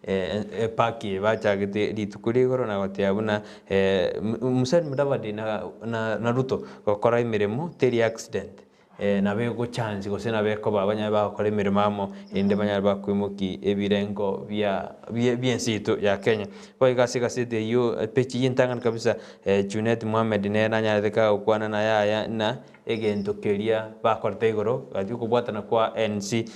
Epark eye bachagete rituko ria igoro na goteba buna Musalia Mudavadi na Ruto gokora emeremo teri accident. Nabo egochance gose nabo ekoba banyare bagokora emeremo amo erinde banyare bakoimokia ebirengo bia bi'ense yaito ya Kenya. Boigo ase egaseti eyio epeji eyio entang'ani kabisa Junet Mohammed nere nanyarete kagokwana naye aya ng'a egento keria bakorete igoro gati okobwatana kwa ANC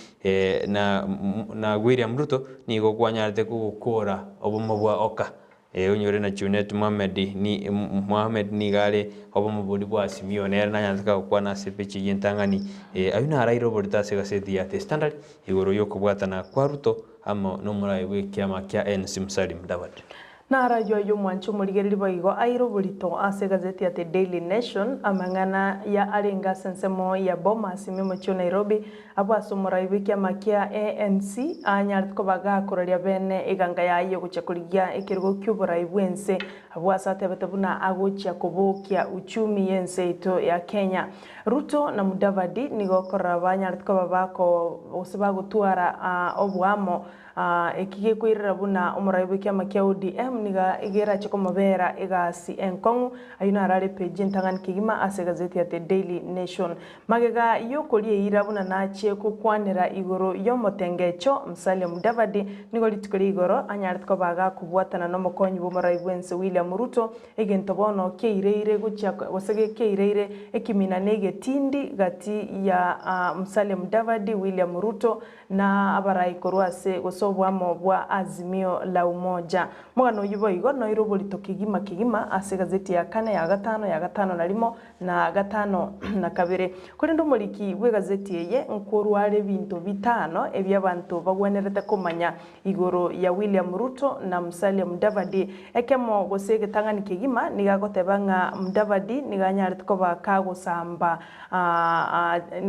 na na William Ruto nigo kwanyarete kogokora obomo bwa oka. Onyore na Junet Mohammed ni Mohammed nigo are obomo boria bwa Azimio nere nanyarete kagokwana ase epeji eyio entang'ani. Ayio naraire oborito ase egaseti ya The Standard igoro yokobwatana kwa Ruto amo nomorai bw'ekiama kia ANC Musalia Mudavadi. Narayio ayio omwanchi omorigereria boigo aire oborito ase egazeti ya The Daily Nation amang'ana ya arenge ase ensemo ya Bomas ime omochie o Nairobi Abwo ase omorai bw'ekiama kia ANC anyarete koba gakoraria bene eganga yaye gochia korigia ekerogo ki'oborai bw'ense, abwo ase atebete buna agochia kobokia uchumi y'ense yaito ya Kenya. Ruto na Mudavadi nigo okorora banyarete koba bako gose bagotwara oboamo Eki gekoirera buna omorai bw'ekiama kia ODM nigo gerache komobera egasi enkong'u, ayio naro are epeji entang'ani kegima ase egazeti ya The Daily Nation. Magega y'okoria eira buna nachie gokwanera igoro y'omotengecho Musalia Mudavadi, nigo rituko ria igoro anyarete koba gakobwatana nomokonyi bw'omorai bw'ense William Ruto, egento bono kiaireire gochia gose kiaireire ekimina na egetindi gati ya Musalia Mudavadi, William Ruto na abarai korwa ase gose oboamo bwa Azimio la Umoja. Omogano oyio boigo noire oborito kegima kegima ase egazeti ya kane, ya gatano, ya gatano na rimo, na gatano na kabere. Korende omoriki bw'egazeti eye nkorwa are ebinto bitano ebi'abanto bagwenerete komanya igoro ya William Ruto na Musalia Mudavadi. Ekemo gose egetang'ani kegima nigo agoteba ng'a Mudavadi nigo anyarete koba kagosamba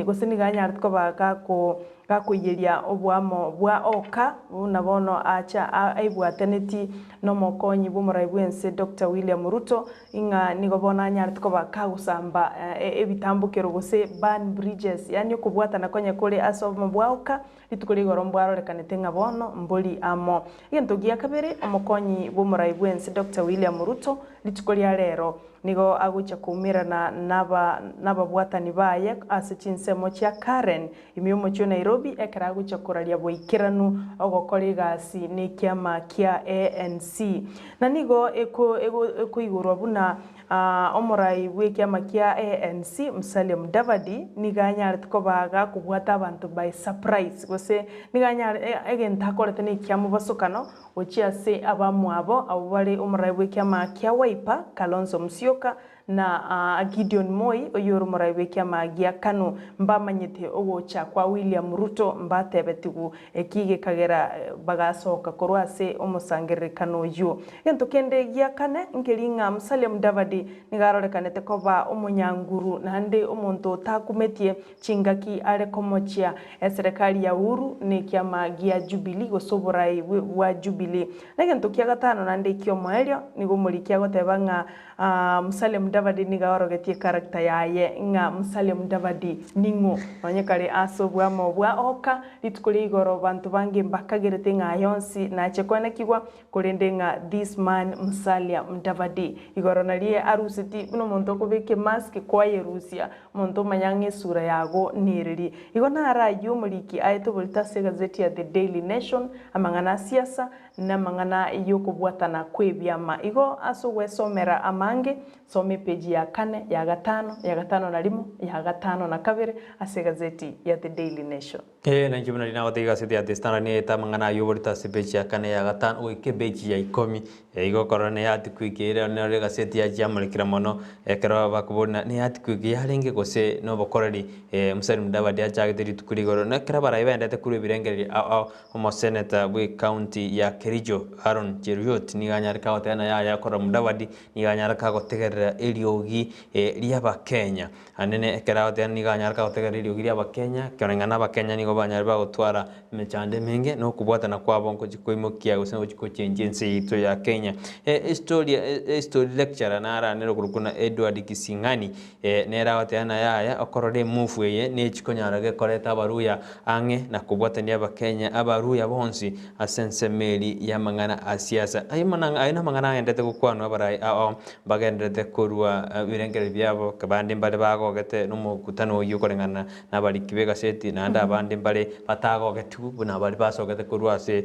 gose nigo anyarete koba gako gakoiyeria oboamo bwa oka buna bono acha aibwataneti nomokonyi bw'omorai bw'ense Doctor William Ruto Ing'a nigo bono anyarete koba kagosamba ebitambokero gose burn bridges, yaani okobwatana konye kore ase obomo bwaoka, rituko ria igoro mbwarorekanete ng'a bono mbori amo. Egento gia kabere, omokonyi bw'omorai bw'ense Doctor William Ruto rituko ria rero nigo agochia koumerana naba nababwatani baye ase chinsemo chia Karen ime y'omochie o Nairobi ekero agochia koraria boikeranu ogokora egasi nekiama kia ANC. Na nigo ekoigorwa buna omorai bw'ekiama kia ANC, Musalia Mudavadi, nigo anyarete koba gakobwata abanto by surprise, gose nigo anyare egento akorete nekiamobasokano gochia ase abamwabo abwo bare omorai bw'ekiama kia Wiper, Kalonzo Musyoka, Na Gideon Moi, oyore omorai bw'ekiama gia Kanu, mbamanyete ogocha kwa William Ruto, mbatebetigwe eki gekagera bagasoka korwa ase omosangererekano oyio. Egento kende gia kane nkeri ng'a Musalia Mudavadi nigo arorekanete koba omonyanguru naende omonto otakumetie chingaki are komochia eserekari ya Uhuru na ekiama gia Jubilee gose oborai bwa Jubilee. Na egento kia gatano naende ekiomoerio nigo omoriki agoteba ng'a Musalia Mudavadi nigo aorogetie character yaye ng'a Musalia Mudavadi ning'o. Nonye kare ase obwamo bwa oka rituko ria igoro banto bange mbakagerete ng'a aya onsi nache koenekigwa korende ng'a this man Musalia Mudavadi igoro narie aruseti buna omonto okobeka emask kwayerusia omonto omanya ng'a esura yago nereri. Igo naro ayio omoriki aete oborito ase egazeti ya The Daily Nation amang'ana a siasa Namang'ana y'okobwatana kw'ebiama. Igo ase ogwesomera amange, soma epeji ya kane, ya gatano, ya gatano na rimo, ya gatano na kabere ase egazeti ya The Daily Nation. Ee, nainche buna riria nagotebia egazeti ya The Standard nigo amang'ana ayio oborito ase epeji ya kane, ya gatano, goika epeji ya ikomi. Igo okorora ne earthquake ere nero egazeti yachiamorekire mono, ekero bakoboria ng'a ne earthquake yarenge gose nobokoreri Musalia Mudavadi achagete rituko rigoro. Na ekero abarai baendete korwa ebirengererio ao ao, Omoseneta bw'ecounty ya Kericho, Aaron Cheruiyot nigo anyareka goteba na yaya korora Mudavadi nigo anyareka gotegerera eriogi ri'Abakenya. Anene ekero agoteba nigo anyareka gotegerera eriogi ri'Abakenya, koreng'ana Abakenya nigo. nigo banyare bagotwara emechando emenge na okobwatana kwabo ngochia koimokia gose ngochia gochenchia ense yaito ya Kenya. Estory ehistory lecturer naranire okorokwa buna Edward Kising'ani nere agoteba ng'a yaya okorora emove eye nechi konyara gekoreta abaruya ang'e na kobwatania abakenya abaruya bonsi ase ensemo eria y'amang'ana a siasa. Ayio mana ayio namang'ana agenderete gokwanwa abarai ao bagendererete korwa ebirengererio biabo, abande mbare bagogete na omokutano oyio koreng'ana nabariki b'egaseti, naende abande mbare batagogetigwe buna baria basogete korwa ase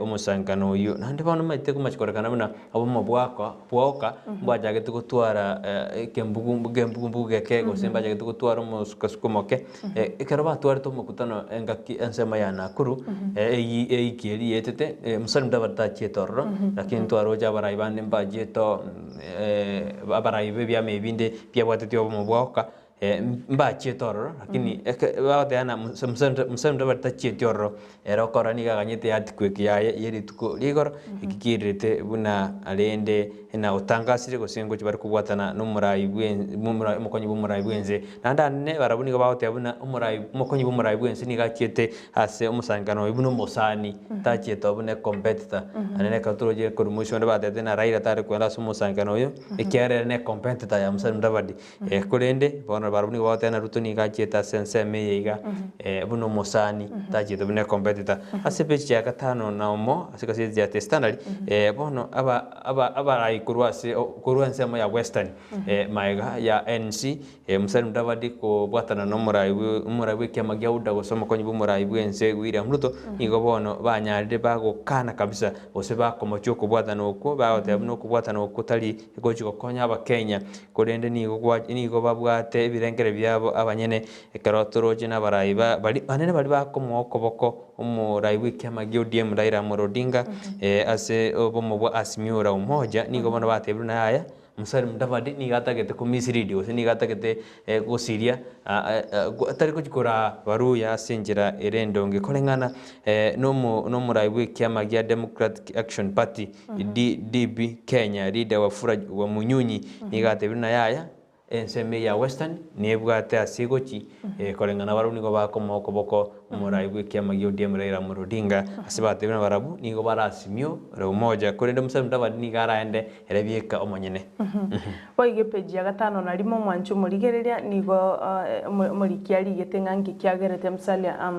omosankano oyio. Naende bono omanyete komache korekana buna obomo bwaka bwoka mbwachagete gotwara ekembugu ekembugu geke gose mbachagete gotwara omosukasuko omoke, ekero batwarete omokutano engaki ensemo ya Nakuru, eyio eiki eria yaetete, Musalia Mudavadi tachiete ororo, lakini twaroche abarai bande mbachiete oo abarai ba ebiama ebinde biabwatetie obomo bwoka. Mbachiete ororo, lakini eke bagoteba ng'a Musa Musa Mudavadi tachieti ororo, ere okora nigo aganyete earthquake yaye ya rituko ria igoro, eki kiirete buna rende na otangasire gose ngochia bare kobwatana na omorai bwe omorai omokonyi bwa omorai bwense. Naende anene barabwo nigo bagoteba buna omorai omokonyi bwa omorai bwense nigo achiete ase omosangererekano oyo buna omosani, tachiete oo buna ecompetitor. Naende ekero toroche korwa mwisho onde batebete ng'a Raila tare koenda ase omosangererekano oyo, ekiagera ere ne ecompetitor ya Musalia Mudavadi. Korende bono barabwo nigo bagoteba ng'a Ruto nigo achiete ase ensemo eye iga buna omosani, tachiete buna ecompetitor. Ase epeji ya gatano na omo ase egaseti ya The Standard, bono aba aba abarai korwa ase korwa ensemo ya Western maega ya ANC, Musalia Mudavadi kobwatana na omorai bwe omorai bw'ekiama gia UDA gose omokonyi bw'omorai bw'ense William Ruto, nigo bono banyarire bagokana kabisa gose bakomochia okobwatana okwo, bagoteba buna okobwatana okwo tari gochia gokonya abakenya. Korende nigo gwa nigo babwate ebirengererio biabo abanyene, ekero toroche nabarai ba baria banene baria bakomoa okoboko omorai bw'ekiama gia ODM Raila Amolo Odinga ase obomo bwa Azimio la Umoja, nigo bono batebire buna yaya Musalia Mudavadi nigo atagete ko mislead gose nigo atagete gosiria tari gochia koraa Baluhya ase enchera ere endonge koreng'ana nomo nomorai bw'ekiama gia Democratic Action Party DP Kenya leader Wafula Wamunyunyi nigo atebire buna yaya ensemo eye ya Western nebwate ase egochi koreng'ana barabwo nigo bakomoa okoboko omorai bw'ekiama gia ODM Raila Amolo Odinga ase batebire buna barabwo nigo bare Azimio la Umoja korende Musalia Mudavadi nigo araende ere bieka omonyene. Boigo epeji ya gatano na rimo omwanche omorigereria nigo omoriki arigete ng'a nki kiagerete Musalia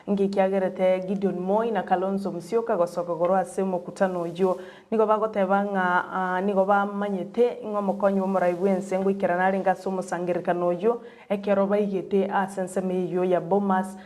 Nki kiagerete Gideon Moi na Kalonzo Musyoka gosoka korwa ase omokutano oyio? Nigo bagoteba ng'a nigo bamanyete ng'a omokonyi bw'omorai bw'ense ngoikerana arenge ase omosangererekano oyio ekero baigete ase ensemo eyio ya Bomas.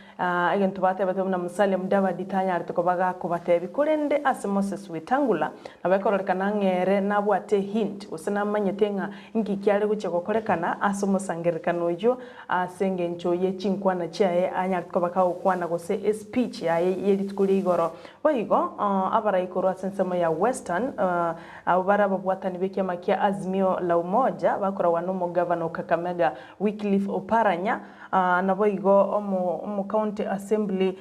Egento batebete buna Musalia Mudavadi tanyarete koba gakobatebia. Korende ase Moses Wetangula nabo ekororekana ng'a ere nabwate ehint gose namanyete ng'a nki kiare gochia gokorekana ase omosangererekano oyio Ase engencho ye chinkwana chiaye anyare koba kagokwana gose espeech yaye ye rituko ria igoro. Boigo abarai korwa ase ensemo ya Western abwo bare ababwatani b'ekiama kia Azimio la Umoja bakoragwa n'omogavana o Kakamega Wycliffe Oparanya naboigo omo County Assembly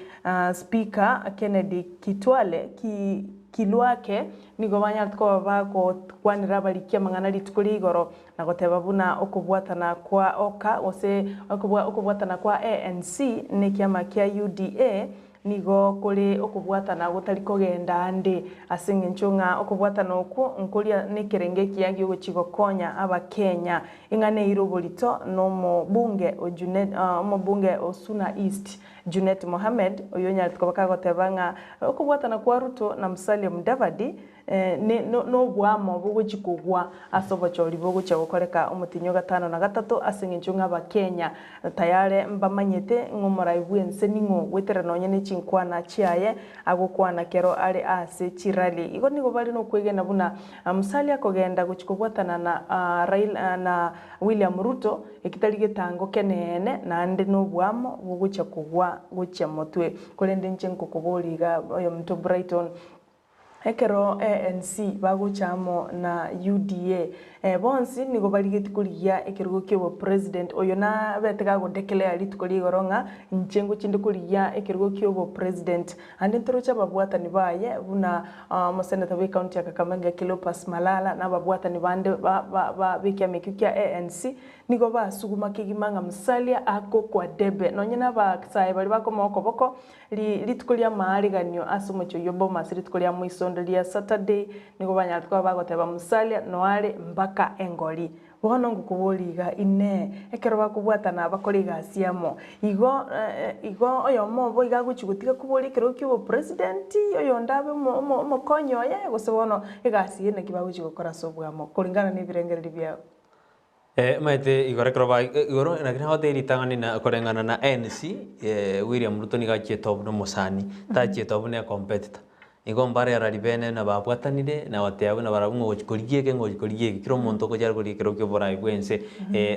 Speaker Kennedy Kitwale Kilwake nigo banyarete koba bagokwanera abariki amang'ana rituko ria igoro Na goteba buna okobwatana kwa oka gose okobwatana kwa ANC nekiama kia UDA nigo kore okobwatana gotari kogenda ande ase engencho ng'a okobwatana okwo nkoria nekerengo ekiya giogochia gokonya abakenya. Ing'ana eire oborito nomobunge o Junet omobunge o Suna East Junet Mohamed oyonyarete koba kagoteba ng'a okobwatana kwa Ruto na Musalia Mudavadi Noboamo bogochia kogwa ase obochori bogochia gokoreka omotienyi o gatano na gatato, ase engencho ng'a Abakenya tayare mbamanyete ng'a omorai bw'ense ning'o goetera nonye ne chinkwana chiaye agokwana kero are ase chirally. Igo nigo bare nokwegena buna Musalia akogenda gochia kobwatana na Raila na William Ruto ekitari getango keneene naende noboamo bogochia kogwa gochia motwe. Korende inche nkokoboria iga oyominto Brighton. Ekero ANC bagocha amo na UDA, bonsi nigo barigetie korigia ekerogo ki'obopresident. Oyo nabete gagodeclare rituko ria igoro ng'a inche ngochie nde korigia ekerogo ki'obopresident. Ande ntoroche ababwatani baye buna omoseneta bwe county ya Kakamega Cleopas Malala na ababwatani bande ba ba ba b'ekiama ekio kia ANC nigo basuguma kegima ng'a Musalia akokwa debe. Nonye na abasae baria bakomoa okoboko Ri rituko ri'amaariganio ase omochie oyio Bomas, rituko ria moisondo ria Saturday, nigo banyarete koba bagoteba Musalia noare mpaka engori. Bono ngokoboria iga, Inee, ekero bakobwatana bakore egasi amo, igo igo oyomo obo iga agochia gotiga koboria ekerogo ki'obopresident, oyonde abe omo omo omokonyi oye, gose bono egasi eye naki bagochia gokora ase oboamo korengana na ebirengererio biabo? Omanyete igoro ekero ba igoro naki nagotebia ritang'ani na koreng'ana na ANC, William Ruto nigo achiete obuna omosani, tachiete obuna ecompetitor. Igo mbare arari bene na babwatanire na goteba buna barabwo ng'a ogochi korigia eke ng'a ogochi korigia eke, kera omonto ogochi are korigia ekero kia oborai bwa ense.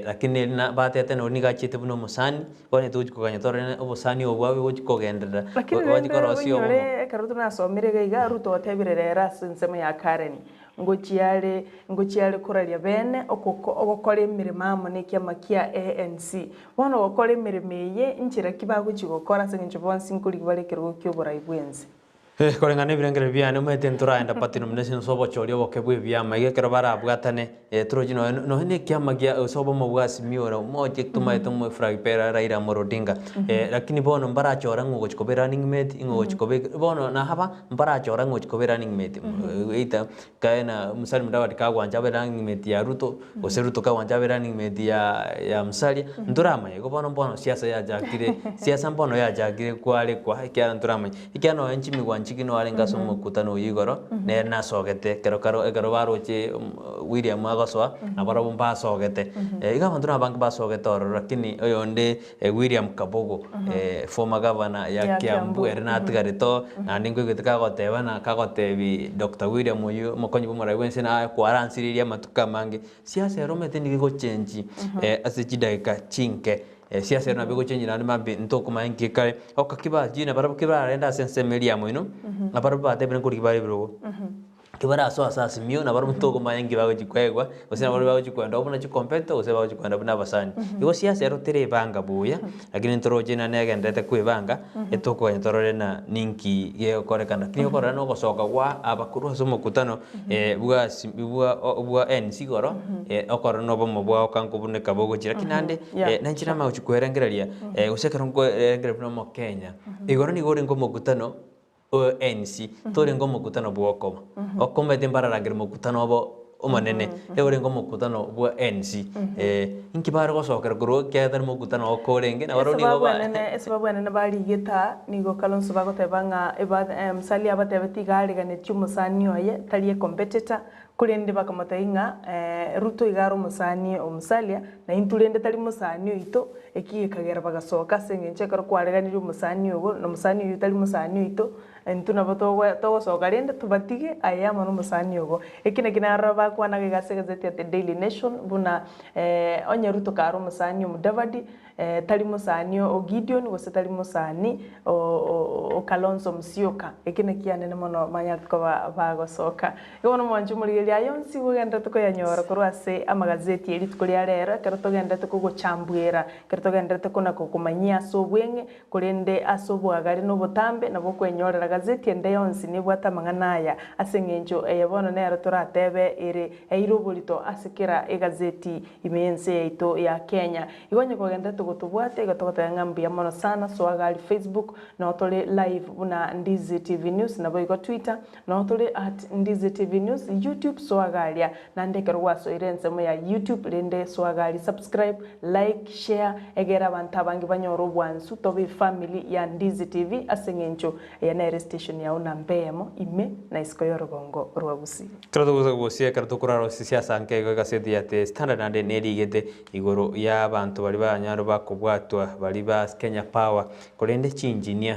Lakini eri na batete nori nigo achiete buna omosani, bono togochi koganya torore ng'a obosani obo bwabe gochi kogenderera, Lakini gochi rende korosia obomo. oinyore ekero tunasomire iga iga, Ruto otebire rero ase ensemo ya Karen, Ngochia are, ngochia are koraria bene okoko ogokora emeremo amo nekiama kia ANC. Bono gokora emeremo eye, nchera ki bagochia gokora ase eng'encho bonsi nkorigia bare ekerogo ki'oborai bw'ense. Koreng'ana nebirengererio biane, omanyete ntoraenda party nomination ase obochori oboke bw'ebiama iga ekero barabwatane torochi nonya nonya na ekiama gia gose obomo bwa Azimio ora moche tomaete omo flag bearer Raila Amolo Odinga lakini bono mbarachore ng'a ogochi koba erunning mate ng'a ogochi koba bono nahaba Mbarachore ng'a ochia koba running mate either kae na Musalia Mudavadi kagwancha abe running mate ya Ruto, gose Ruto kagwancha abe running mate ya ya Musalia, ntoramanya. Igo bono mbono siasa yachakire, siasa mbono yachakire kwarekwa ekiagera ntoramanya. Ekiagera nonya nchimigwa nchiki noarenge ase omokutano oyio igoro, nere nasogete ekero karo ekero baroche William agosoa, nabarabwo mbasogete. Iga abanto nabange basogete ororo lakini oyonde William Kabogo, former governor ya Ya Kiambu, Kiambu. ere natigarete oo, naende nkoigwete kagoteba na kagotebi Doctor William oyio omokonyi bw'omorai bw'ense naye kwaransireria amatuko amange. Siasa ere omanyete nigo egochengi ase chidakika chinke. Siasa ere nabo egochengi naende mambia ntokomanya nki ekare, oka kibachire nabarabwo kibararende ase ensemo eria ya moino, nabarabwo batebire nkorigia bare ebirogo. Tibarasoa ase Azimio, nabarabwo tokomanya inki bagochia koegwa, gose nabarabwo bagochia koenda buna chicompetitor, gose bagochia koenda buna abasani. Igo siasa ero terebanga buya, lakini ntoroche ng'a negendererete kwebanga, etokoganya torore ng'a ninki gegokorekana. Lakini okorora na ogosoka gwa abakorwa ase omokutano bwa Azim bwa o bwa ANC igoro, okorora na obomo bwao kankobuneka bogochia. Lakini naende, nainche namanya gochia koerengereria, gose ekero nkoerengereria buna omokenya, igoro nigo orenge omokutano. ANC, torenge omokutano bw'okoba. Okomete mbararangere mokutano obo omonene, orenge omokutano bwa ANC. Inki bare gosokera korwa ekiagera tari mokutano oko orenge, na barabwo nigo ba Esababu enene, esababu enene barigete nigo Kalonzo bagoteba ng'a eba Musalia abatebeti iga areganetie omosani oye, tari ecompetitor, korende bakamotebia ng'a Ruto iga are omosani o Musalia, na intwe rende tari mosani oito, Eki gekagera bagasoka ase engencho ekero kwareganirie omosani ogo, na omosani oyio tari mosani oito, intwe nabo togo togosoka rende tobatige aye amo nomosani ogo. Eki naki narora bakwanaga iga ase egazeti ya The Daily Nation buna onye Ruto kare omosani o Mudavadi, tari mosani o Gideon gose tari mosani o o Kalonzo Musyoka. Eki nekianene mono banyarete koba bagosoka. Igo bono mwanche omorigereria aye onsi ogenderete koyanyora korwa ase amagazeti e rituko ria rero, ekero togenderete kogochambuera, ekero togenderete kona kokomanyia ase obweng'e, korende ase oboagare na obotambe, nabo okwenyorera gazeti ende yonsi nebwate amang'ana aya, ase eng'encho eye bono nero toratebe ere eire oborito ase kera egazeti ime y'ense yaito ya Kenya. Igo onye kogenderete gotobwata, igo togoteba ng'a mbuya mono sana, soa iga aria Facebook, nao tore live buna Ndizi TV News, naboigo Twitter, Nao tore at Ndizi TV News YouTube soa garia naende ekero gwasoire ensemo ya YouTube rende soa garia subscribe, like, share egere abanto abange banyore obwansu tobe efamily ya Ndizi TV ase eng'encho eye nere station yao namba eyemo ime na isiko yorogongo rwa Gusii. Ekero togosa gosia ekero tokorara ase siasa nke igo egaseti ya The Standard naende nerigete igoro ya abanto baria banyare ba. bakobwatwa baria ba Kenya Power korende chinginia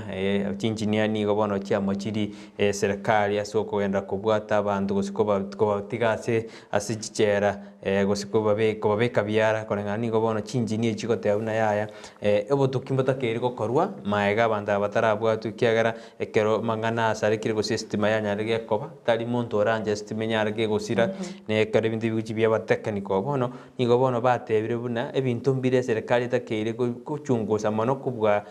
chinginia nigo bono chiamochiri eserekari ase okogenda kobwata abanto gose kobatiga ase ase chichera gose kobabeka biara koreng'ana nigo bono chinginia echi chigoteba buna yaya obotuki mbotakeire gokorwa maega abanto aba batarabwatwa ekiagera ekero amang'ana asarekire gose esitima yanyarire gekoba tari monto oranche esitima enyare kegosira na ekero ebinto ebi biaba technical bono Nigo bono batebire buna ebinto mbire eserekari etakeire gochungusa mono kobua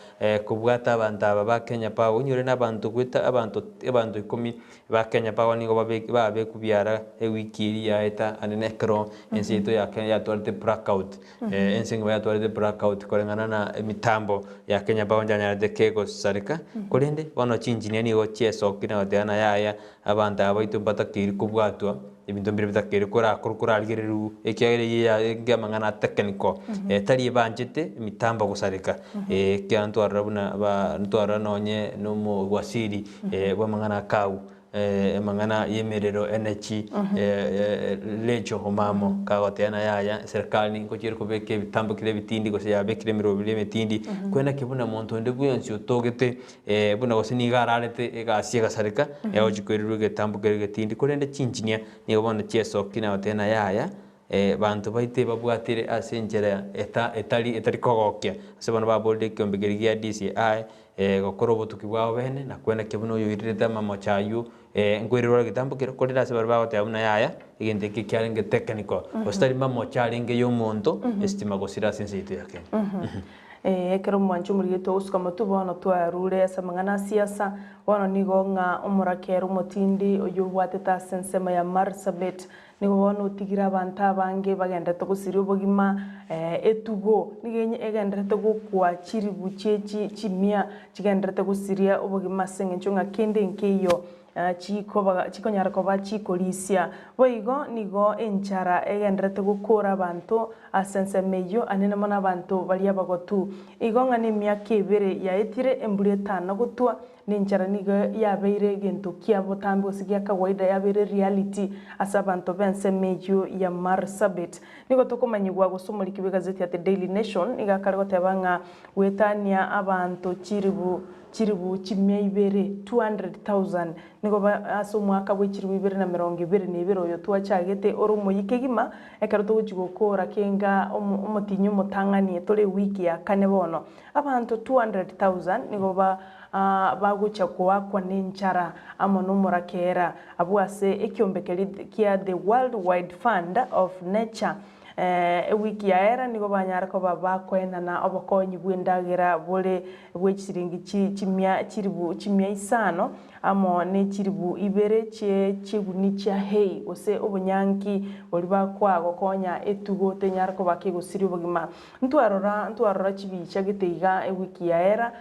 kobwata abanto aba ba Kenya Power. Onyore na abanto goeta abanto abanto ikomi ba Kenya Power nigo babekwa biara ewiki eria yaeta ande nekero ense yaito ya Kenya yatwarete blackout. Ense engima yatwarete blackout koreng'ana na emitambo ya Kenya Power nchanyarete kegosareka korende bono chingineer nigo chiesokire na goteba ng'a yaya abanto aba baito mbatakeiri kobwatwa. Ebinto mbire bitakeire korakorwa korarigererigwe, ekiagera eyio yarenge amang'ana a technical, tari ebanchete emitambo gosareka, ekiagera ntwarora buna ba ntwarora nonye na omowasiri bw'amang'ana a kau, amang'ana ya emerero energy Rachel Omamo kagoteba ng'a yaya eserekari ngochia ere kobeka ebitambo kera ebitindi gose yabekire emeroberi emetindi, kwene ki buna monto onde bwensi otogete Buna gose nigo ararete egasi egasareka, egochia koirerwa egetambo keria egetindi, korende chinchinia nigo bono chiasokia na goteba ng'a yaya, banto baito ebabwatire ase enchera eta etari etari kogokia. Ase bono baborire ekeombe keria gia DCI, gokora obotuki bwabo bene, na kwenekia buna oyoirerete amamocho aywo, nkoirerwa ore egetambo keria, korende ase baria bagoteba buna yaya, egento eke kiarenge technical, gose tari mamocho arenge ya omonto, esitima gosira ase ense yaito ya Kenya. Ee, ekero omwanchi omorigete ogosuka motwe bono twarure ase amang'ana a siasa, bono nigo ng'a omorakera omotindi oyio obwatete ase ensemo ya Marsabit nigo bono otigire abanto abange bagenderete gosiria obogima etugo nigo egenderete gokwa chiribu chie chimia chigenderete gosiria obogima ase eng'encho ng'a kende nkeiyo chikoba chikonyara koba chikorisia. Boigo nigo enchara egenderete gokora abanto ase ensemo eyio, anene mono abanto baria abagotu. Igo ng'a nemiaka ebere yaetire embura etano gotwa, na enchara nigo yabeire egento kia botambe gose gia kawaida yabeire reality ase abanto b'ensemo eyio ya Marsabit. Nigo tokomanyigwa gose omoriki bw'egazeti ya The Daily Nation nigo akare goteba ng'a goetania abanto chiribu chiribu chimia ibere, 200,000, nigo ba ase omwaka bwe chiribu ibere na merongo ebere na ebere oyo twachagete ore omoyia kegima, ekero togochia gokoora kenga omo omotinyi omotang'ani tore ewiki ya kane bono. Abanto 200,000 nigo ba bagochia koakwa nenchara amo nomorakeera abwo ase ekiombe keria kia The World Wide Fund of Nature. Ewiki yaera nigo banyare koba bakoenana obokonyi bw'endagera bore bwe chisiringi chimia chilifu chimia isano, amo ne chilifu ibere chie chiguni chia hay, gose obonyanki boria bakoa gokonya etugo tenyare koba kegosiria obogima. Ntwarora ntwarora chibicha gete iga ewiki yaera,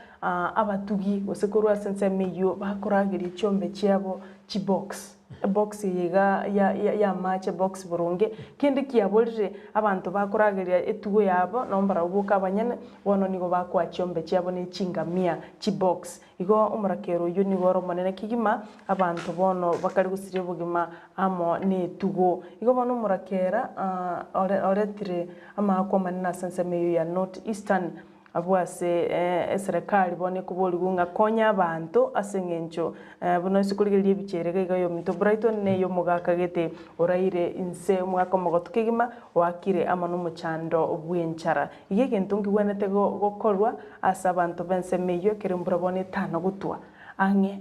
abatugi gose korwa ase ensemo eyio bakorageria chiombe chiabo chibox. Ebox eye iga ya ya y'amache ebox boronge, kende kiaborire, abanto bakorageria etugo yabo nabo mbarabwo boka abanyene, bono nigo bakoa chiombe chiabo ne chingamia chibox. Igo omorakera oyio nigo ore omonene kegima, abanto bono bakare gosiria obogima amo netugo. Igo bono omorakera ore oretire amaakwa amanene ase ensemo eyio ya North Eastern. Abwo ase eserekari bono ekoborigwa ng'a konya abanto ase eng'encho buna ase korigereria ebicha ere iga iga y'ominto Brighton na ey'omogaka gete oraire inse omogaka omogotu kegima oakire amo nomochando bw'enchara. Iga egento nkigwenerete gokorwa ase abanto b'ensemo eyio ekero embura bono etana gotwa ang'e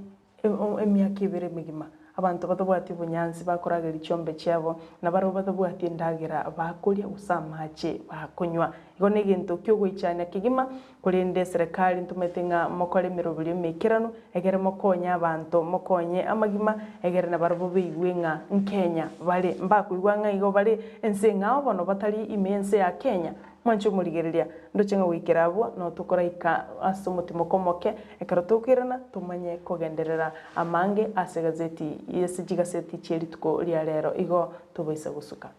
Emiaka ebere emegima, abanto batabwati obonyansi bakorageria chiombe chiabo, na barabwo batabwati endagera bakoria gose amache bakonywa. Igo negento ki'ogoichania kegima, korende eserekari ntomanyete ng'a mokore emeroberio emeikeranu, egere mokonye abanto, mokonye amagima, egere nabarabwo beigwe ng'a Nkenya bare. Mbakoigwa ng'a igo bare ense eng'ao bono batari ime y'ense ya Kenya. Mwanche omorigereria, ndoche ng'a goikera abwo nao tokoraika ase omotimoko omoke, ekero tokoirana tomanye kogenderera amange ase egazeti ase chigaseti chie rituko ria rero. Igo tobaisa gosuka.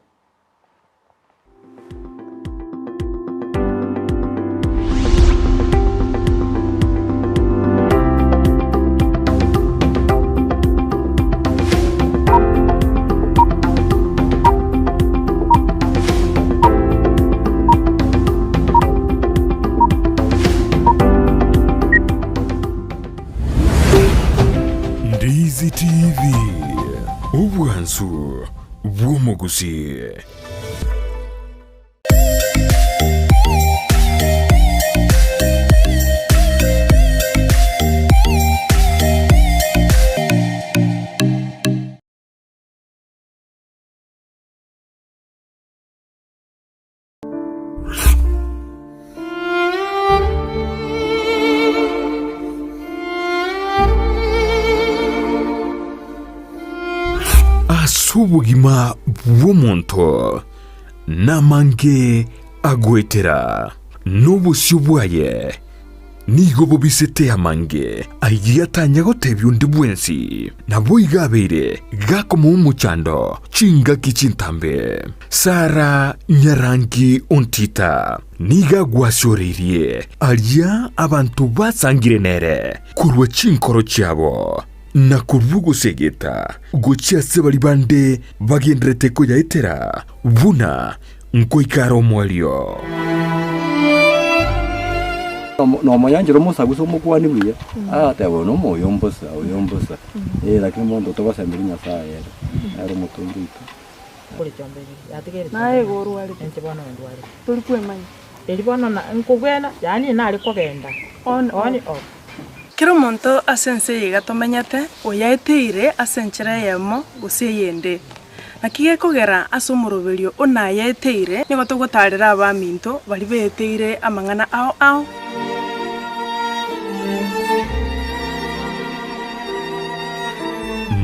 Obwansu bw'omogusii. Ase obogima bw'omonto namange agoetera, na obosio bwaye nigo bobisete amange ayio atanya gotebia onde bwensi. Naboigo abeire gakomoa omochando chingaki chintambe. Sara nyarangi ontita nigo agwasioreirie aria abanto basangire nere korwa chinkoro chiabo, na korwa ogosegeta gochia ase baria bande bagendererete koyaetera buna nkoika are omoerio. Nomoyanchera omosagusa omokuani buya, agateba oyo nomoyo mbosa, oyo mbosa, eh lakini monto togosemeria Nyasaye ere, nere omotongi oito. Naye igo orwarete, tori kwemanya. On off. Kera omonto ase ense eye iga tomenyete, oyaeteire ase enchera eyemo gose eyende. Naki gekogera ase omoroberio o nayaeteire, nigo togotaarera abaminto baria baeteire amang'ana ao ao.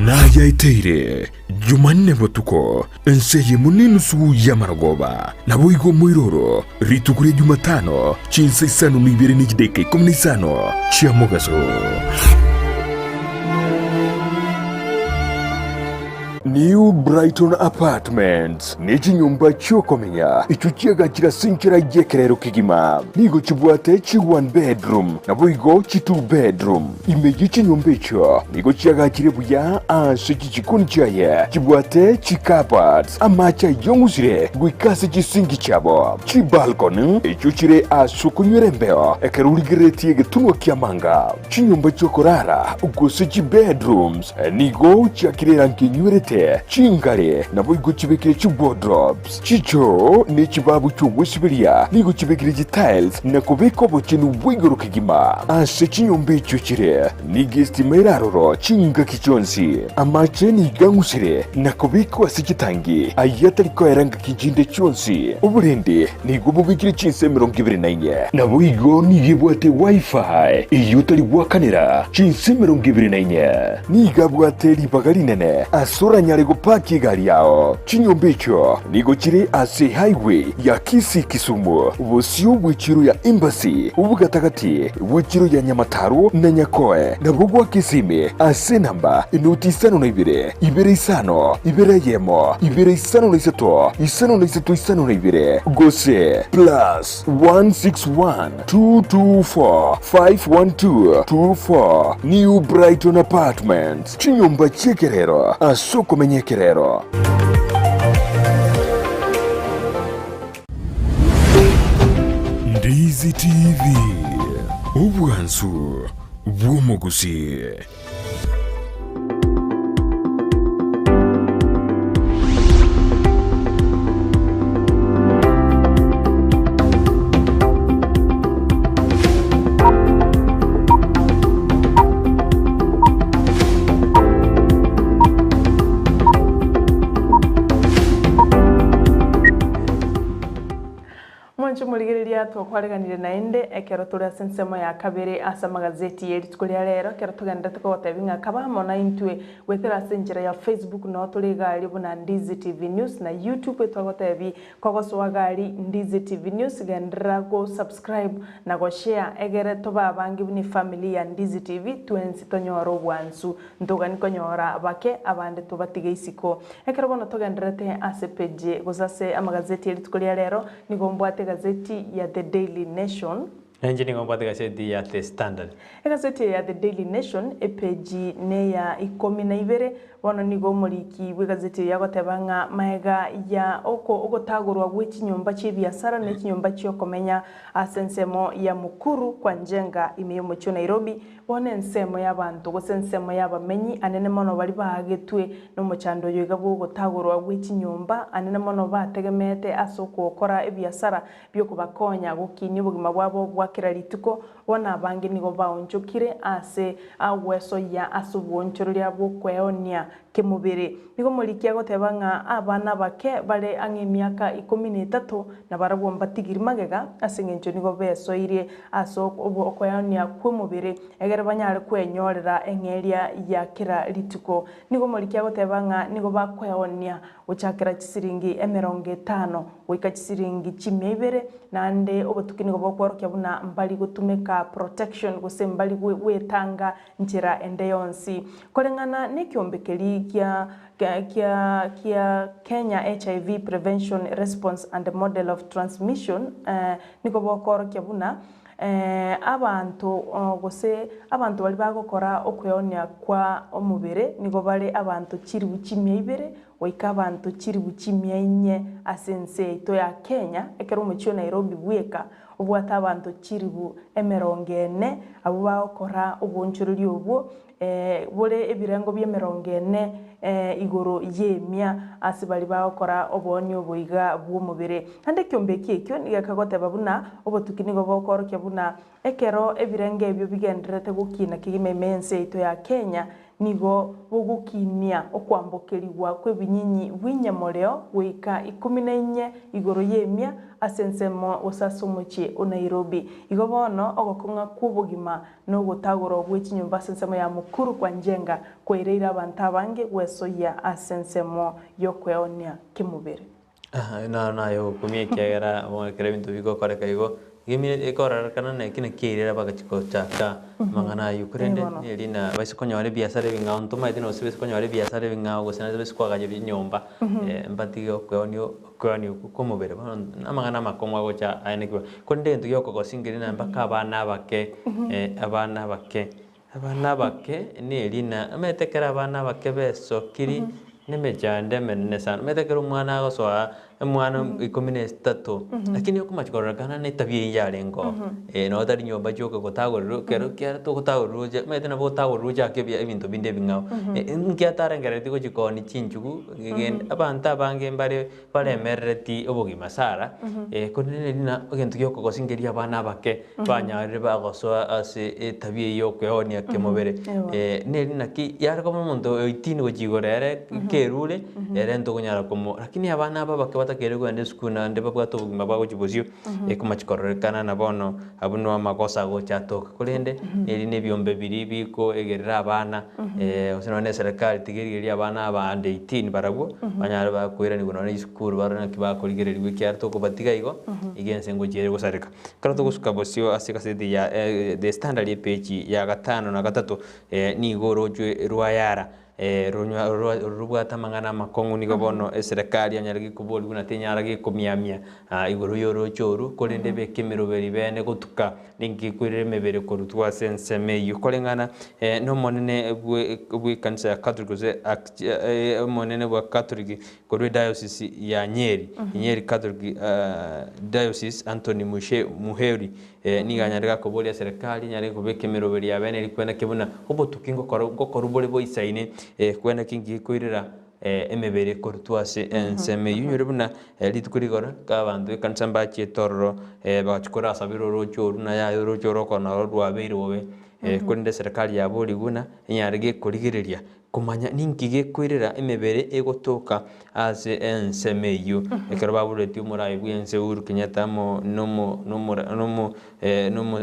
Nayaeteire Jumanne botuko, ense eyemo nenusu y'amarogoba, naboigo omoiroro, rituko ria Jumatano, chinsa isano na ibere ne chidaeka ikomi na isano chia mogaso. New Brighton Apartments ne chinyomba chi'okomenya echio chiagachire ase enchera y'ekerero kegima. Nigo chibwate chi one bedroom naboigo chi two bedroom. Ime ye chinyomba echio nigo chiagachire buya ase chichikoni chiaye chibwate chicupboards, amache ayong'usire goika ase chisinki chiabo, chibalcony echio chire ase okonywera embeo ekero origereretie egetunwa ki'amanga, chinyomba chi'okorara gose chibedrooms nigo chiakire erangi enywerete, chingare naboigo chibekire chiwardrobes, chichoo ne chibabu chi'ogwesiberia nigo chibekire chitiles na kobeka obochenu bwa igoro kegima. Ase chinyomba echio chire nigo estima ere aroro chingaki chionsi. Amache nigo ang'usire na kobekwa ase chitangi ayio atari koera ngaki chinde chionsi. Oborendi nigo bobekire chinsa 24. Naboigo nigo ebwate Wi-Fi eyio otari goakanera chinsa 24. Nigo abwate ribaga rinene ase oranyare gopaki egari yao. Chinyomba echio nigo chire ase highway ya Kisii-Kisumu, bosio bw'echiro ya Embassy, obogatagati bw'echiro ya Nyamataro na Nyakoe, nabwo gwa Kisimi ase enamba enoti isano na ibere, ibere isano, ibere eyemo, ibere isano na isato, isano na isato isano na ibere, gose plus 161 224 512 24 New Brighton Apartments, chinyomba chi'ekerero ase okomenya ekerero. Ndizi TV, obwansu bw'omogusii. Mwanche omorigereria twakwareganire naende ekero tore ase ensemo ya kabere ase amagazeti ye rituko ria rero ekero togenderete kogotebia ng'a kaba amo naintwe goetera ase enchera ya Facebook noo tore iga aria buna Ndizi TV News na YouTube etwagotebia kogosoa iga aria Ndizi TV News genderera go subscribe na go share egere tobe abange buna efamily ya Ndizi TV twensi tonyore obwansu Ntogani konyora bake, abande tobatige isiko. Ekero bono togendererete ase page gose ase amagazeti e rituko ria rero, nigo mbwate egazeti ya The Daily Nation. Nainche nigo mbwate egazeti ya The Standard. Egazeti eye ya The Daily Nation, epeji neya ikomi na ibere. Bono nigo omoriki bw'egazeti eye agoteba ng'a magega ya oko ogotagorwa gwe chinyomba chi'ebiasara ne chinyomba chi'okomenya ase ensemo ya Mukuru kwa Njenga ime y'omochie o Nairobi, bono ensemo y'abanto gose ensemo y'abamenyi anene mono baria baagetwe nomochando oyo iga bw'ogotagorwa gwe chinyomba anene mono bategemeete ase okokora ebiasara bi'okobakonya gokinia obogima bwabo bwa kera rituko. Bono abange nigo baonchokire ase ogwesoyia ase obwoonchoreria bw'okweonia kemobere. Nigo omoriki agoteba ng'a abana abake bare ang'e emiaka ikomi na etato nabarabwo mbatigiri magega, ase engencho nigo besoirie ase okoeonia kw'omobere, egere banyare kwenyorera eng'eria ya kera rituko. Nigo omoriki agoteba ng'a nigo bakweonia gochakera chisiringi emerongo etano goika chisiringi chimia ibere, naende obotuki nigo bokworokia buna mbari gotumeka protection gose mbari gwetanga nchera ende yonsi. Koreng'ana nekiombe keria gia kia kia Kenya HIV Prevention Response and Model of Transmission nigo bokoorokia buna abanto gose abanto baria bagokora okweonia kwa omobere nigo bare abanto chiribu chimia ibere goika abanto chiribu chimia inye ase ense yaito ya Kenya, ekero omochie o Nairobi bweka obwate abanto chiribu emerongo ene abwo bagokora oboonchoreria obwo bore ebirengo bi'emerongo ene igoro y'emia ase baria bagokora oboonia obo iga bw'omobere. Naende ekiombe eki ekio nigo gekagoteba buna obotuki nigo bokoorokia buna ekero ebirengo ebio bigendererete gokina kegima ime y'ense yaito ya Kenya, Nigo bogokinia okwambokerigwa kw'ebinyinyi bw'inyamoreo goika ikomi na inye igoro y'emia ase ensemo gose ase omochie o Nairobi. Igo bono ogokong'a kw'obogima na ogotagorwa gwe chinyomba ase ensemo ya Mukuru kwa Njenga kwaireire abanto abange gwesoyia ase ensemo y'okweonia kemobere. Ayio naro naye ogokumia ekiagera bono ekero ebinto bigokoreka igo, gemire ekororekana na eki naki eirera bagachia gochaka amang'ana ayio. Korende Bono. neri na baise konyora ebiasara ebing'ao ntomaeti nonsi baise konyora ebiasara ebing'ao gose naende baise koagacherwa chinyomba mbatige okweonia okweonia okwo kwa omobere. Bono amang'ana amakong'u agocha aye naki bono. Korende egento giokogosia nkeri na mpaka abana abake abana abake Abana abake nerina, omanyete ekero abana abake besokiri nemechando emenene sana, omanyete ekero omwana agosoa omwana ikomi na etato, lakini okomachi kororekana na etabia eyio yarenge oo, nabo tari nyomba chioka gotagorerwa ekero kiare togotagorerwa oche omanyete nabo otagorerwa ochake ebia ebinto binde ebing'ao. Nki atarengerereti gochia koonia chinchugu, egende abanto abange mbare baremerereti obogima Sara, korende neri na egento giokogosingeria abana abake banyarire bagosoa ase etabia eyio y'okweonia kemobere. Neri naki yare koba omonto oitini gochia igoro ere kerure, ere ntokonyara komo lakini abana aba abake batakeire kogenda esukuru naende babwate obogima bwa gochia bosio, ekomachi kororekana na bono abwo no amagoso agocha atoka. Korende neri na ebiombe biria bikoegerera abana gose nonye na eserekari tiga erigererie abana aba under 18 barabwo, banyare bakoiranigwa nonye na chisukuru barore naki bakorigereriwa ekiagera tokobatiga igo, iga ense ngochia ere gosareka. Ekero togosuka bosio ase egaseti ya The Standard epeji ya gatano na gatato, nigo orochwe rwa Yara Ronywa rwa robwate amang'ana amakong'u nigo bono eserekari yanyare gekoboria buna tenyara gekomiamia igoro y'orooche oru, korende ebeke emeroberi bene gotuka ninki gekoirera emebere korutwa ase ensemo eyio. Koreng'ana nomonene bwe bw'ekanisa ya Catholic gose omonene bwa Catholic korwa ediocese ya Nyeri, Nyeri Catholic Diocese Anthony Mushe Muheri Nigo anyare gakoboria serikali enyare kobeka emeroberi ya bene eria kwena ki buna obotuki ngokora ngokorwa bore boisaine kwena ki nki koirera emebere korutwa ase ensemo eyio. Onyore buna rituko rigoro ekero abanto b'ekanisa mbachiete ororo bagachia korasabera oroche oru na yaya oroche oro okoro naro rwabeire bobe korende eserekari yaborigwe buna enyare gekorigereria Komanya ninki gekoirera emebere egotoka ase ensemo eyio. Ekero baboretie omorai bw'ense Uhuru Kenyatta amo nomo nomo nomo nomo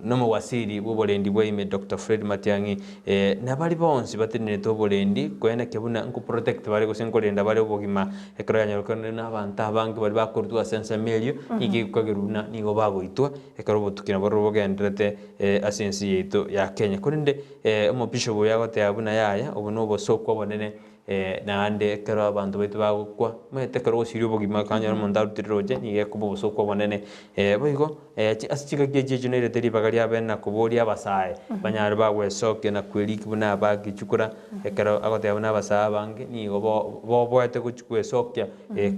nomowaziri bw'oborendi bwa ime Doctor Fred Matiang'i na baria bonsi batenenerete oborendi koenekia buna nkoprotect bare gose nkorenda bare obogima ekero yanyorokire na abanto abange baria bakorutwa ase ensemo eyio nigo egokagerwa buna nigo bagoitwa ekero obotuki nabo bogendererete ase ense yaito ya Kenya. Korende Omobishop oyo agoteba buna yaya, obo nobosooku obonene Naende ekero abanto baito bagokwa, omanyete ekero ogosiria obogima okanyora omonto arutire roche, nigo ekoba obosooku obonene. Boigo ase chingaki echi echio nairete ribaga riabe na koboria abasae, banyare bagwesokia na kweriki buna abagichukura, ekero agoteba buna abasae abange nigo bo boboete gochia gwesokia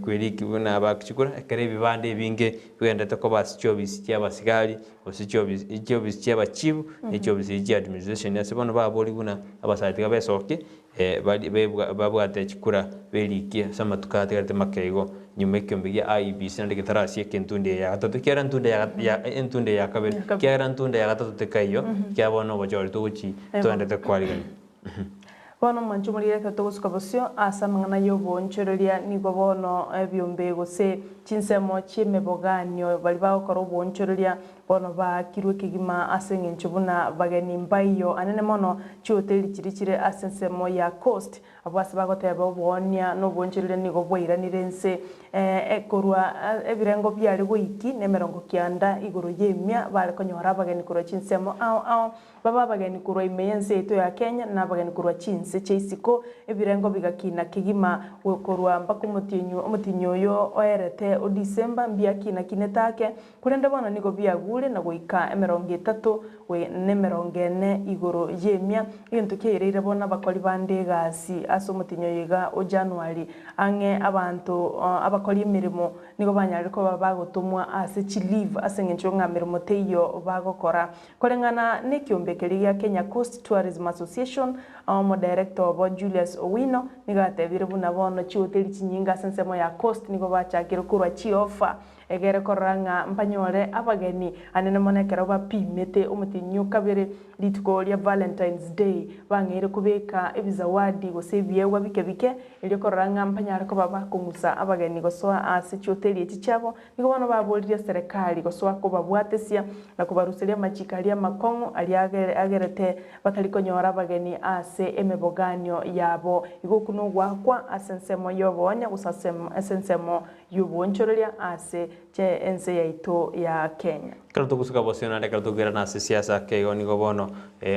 kweriki buna abagichukura, ekero ebibanda ebinge bigenderete koba ase chiofisi chia abasigari, gose chiofisi chiofisi chia abachief, ne chiofisi chia administration ase bono baboria buna abasae tiga besokie. Babwate chikura berikie ase amatuko atigarete make igo, nyuma ekiombe gia IEBC naende getarasieka entunde eye ya gatato, ekiagera entunde ya ya entunde eye ya kabere, ekiagera entunde ya gatato tekaiyo, ekiagera bono obochori togochi toendete kwarigania. Bono mwanche omorire ekero togosuka bosio ase amang'ana y'oboonchoreria nigo bono ebiombe gose chinsemo chi'emeboganio baria bagokora oboonchoreria Bono baakirwe kegima ase engencho buna bageni mbaiyo anene mono chihoteli chiria chire ase ensemo ya Coast, abwo ase bagoteba oboonia na obonchoreria nigo bwairanire inse korwa ebirengo biare goiki nemerongo kianda igoro y'emia bare konyora abageni korwa chinsemo ao ao Babe abageni korwa ime y'ense yaito ya Kenya, na abageni korwa chinse chia isiko, ebirengo bigakina kegima korwa mpaka omotienyi omotienyi oyo oerete o Disemba mbiakina-kinete ake, korende bono nigo biagure na goika emerongo etato na emerongo ene igoro y'emia, egento kiaireire bono abakori bande egasi ase omotienyi oyo iga o January. Ang'e abanto abakori emeremo nigo banyarire koba bagotomwa ase chileave ase eng'encho ng'a meremo teiyo bagokora. Koreng'ana nekiombe keria gia Kenya Coast Tourism Association, omodirector obo Julius Owino nigo atebire buna bono chihoteli chinyinge ase ensemo ya Coast nigo bachakire korwa chiofa egere korora ng'a mbanyore abageni anene mono ekero bapimete omotienyi o kabere rituko ria Valentine's Day bang'eire kobeka ebizawadi gose ebiegwa bike bike erio korora ng'a mbanyare koba bakong'usa abageni gosoa ase chihoteli echi chiabo Nigo bono baboririe eserekari gosoa kobabwatesia na kobaruseria amachiko aria amakong'u aria agerete batari konyora abageni ase emeboganio yabo. Igo okwo nogoakwa ase ensemo y'oboonya gose ase ensemo y'oboonchoreria ase ense yaito ya Kenya. Ekero togosuka bosio naende ekero tokoirana ase siasa ake igo nigo bono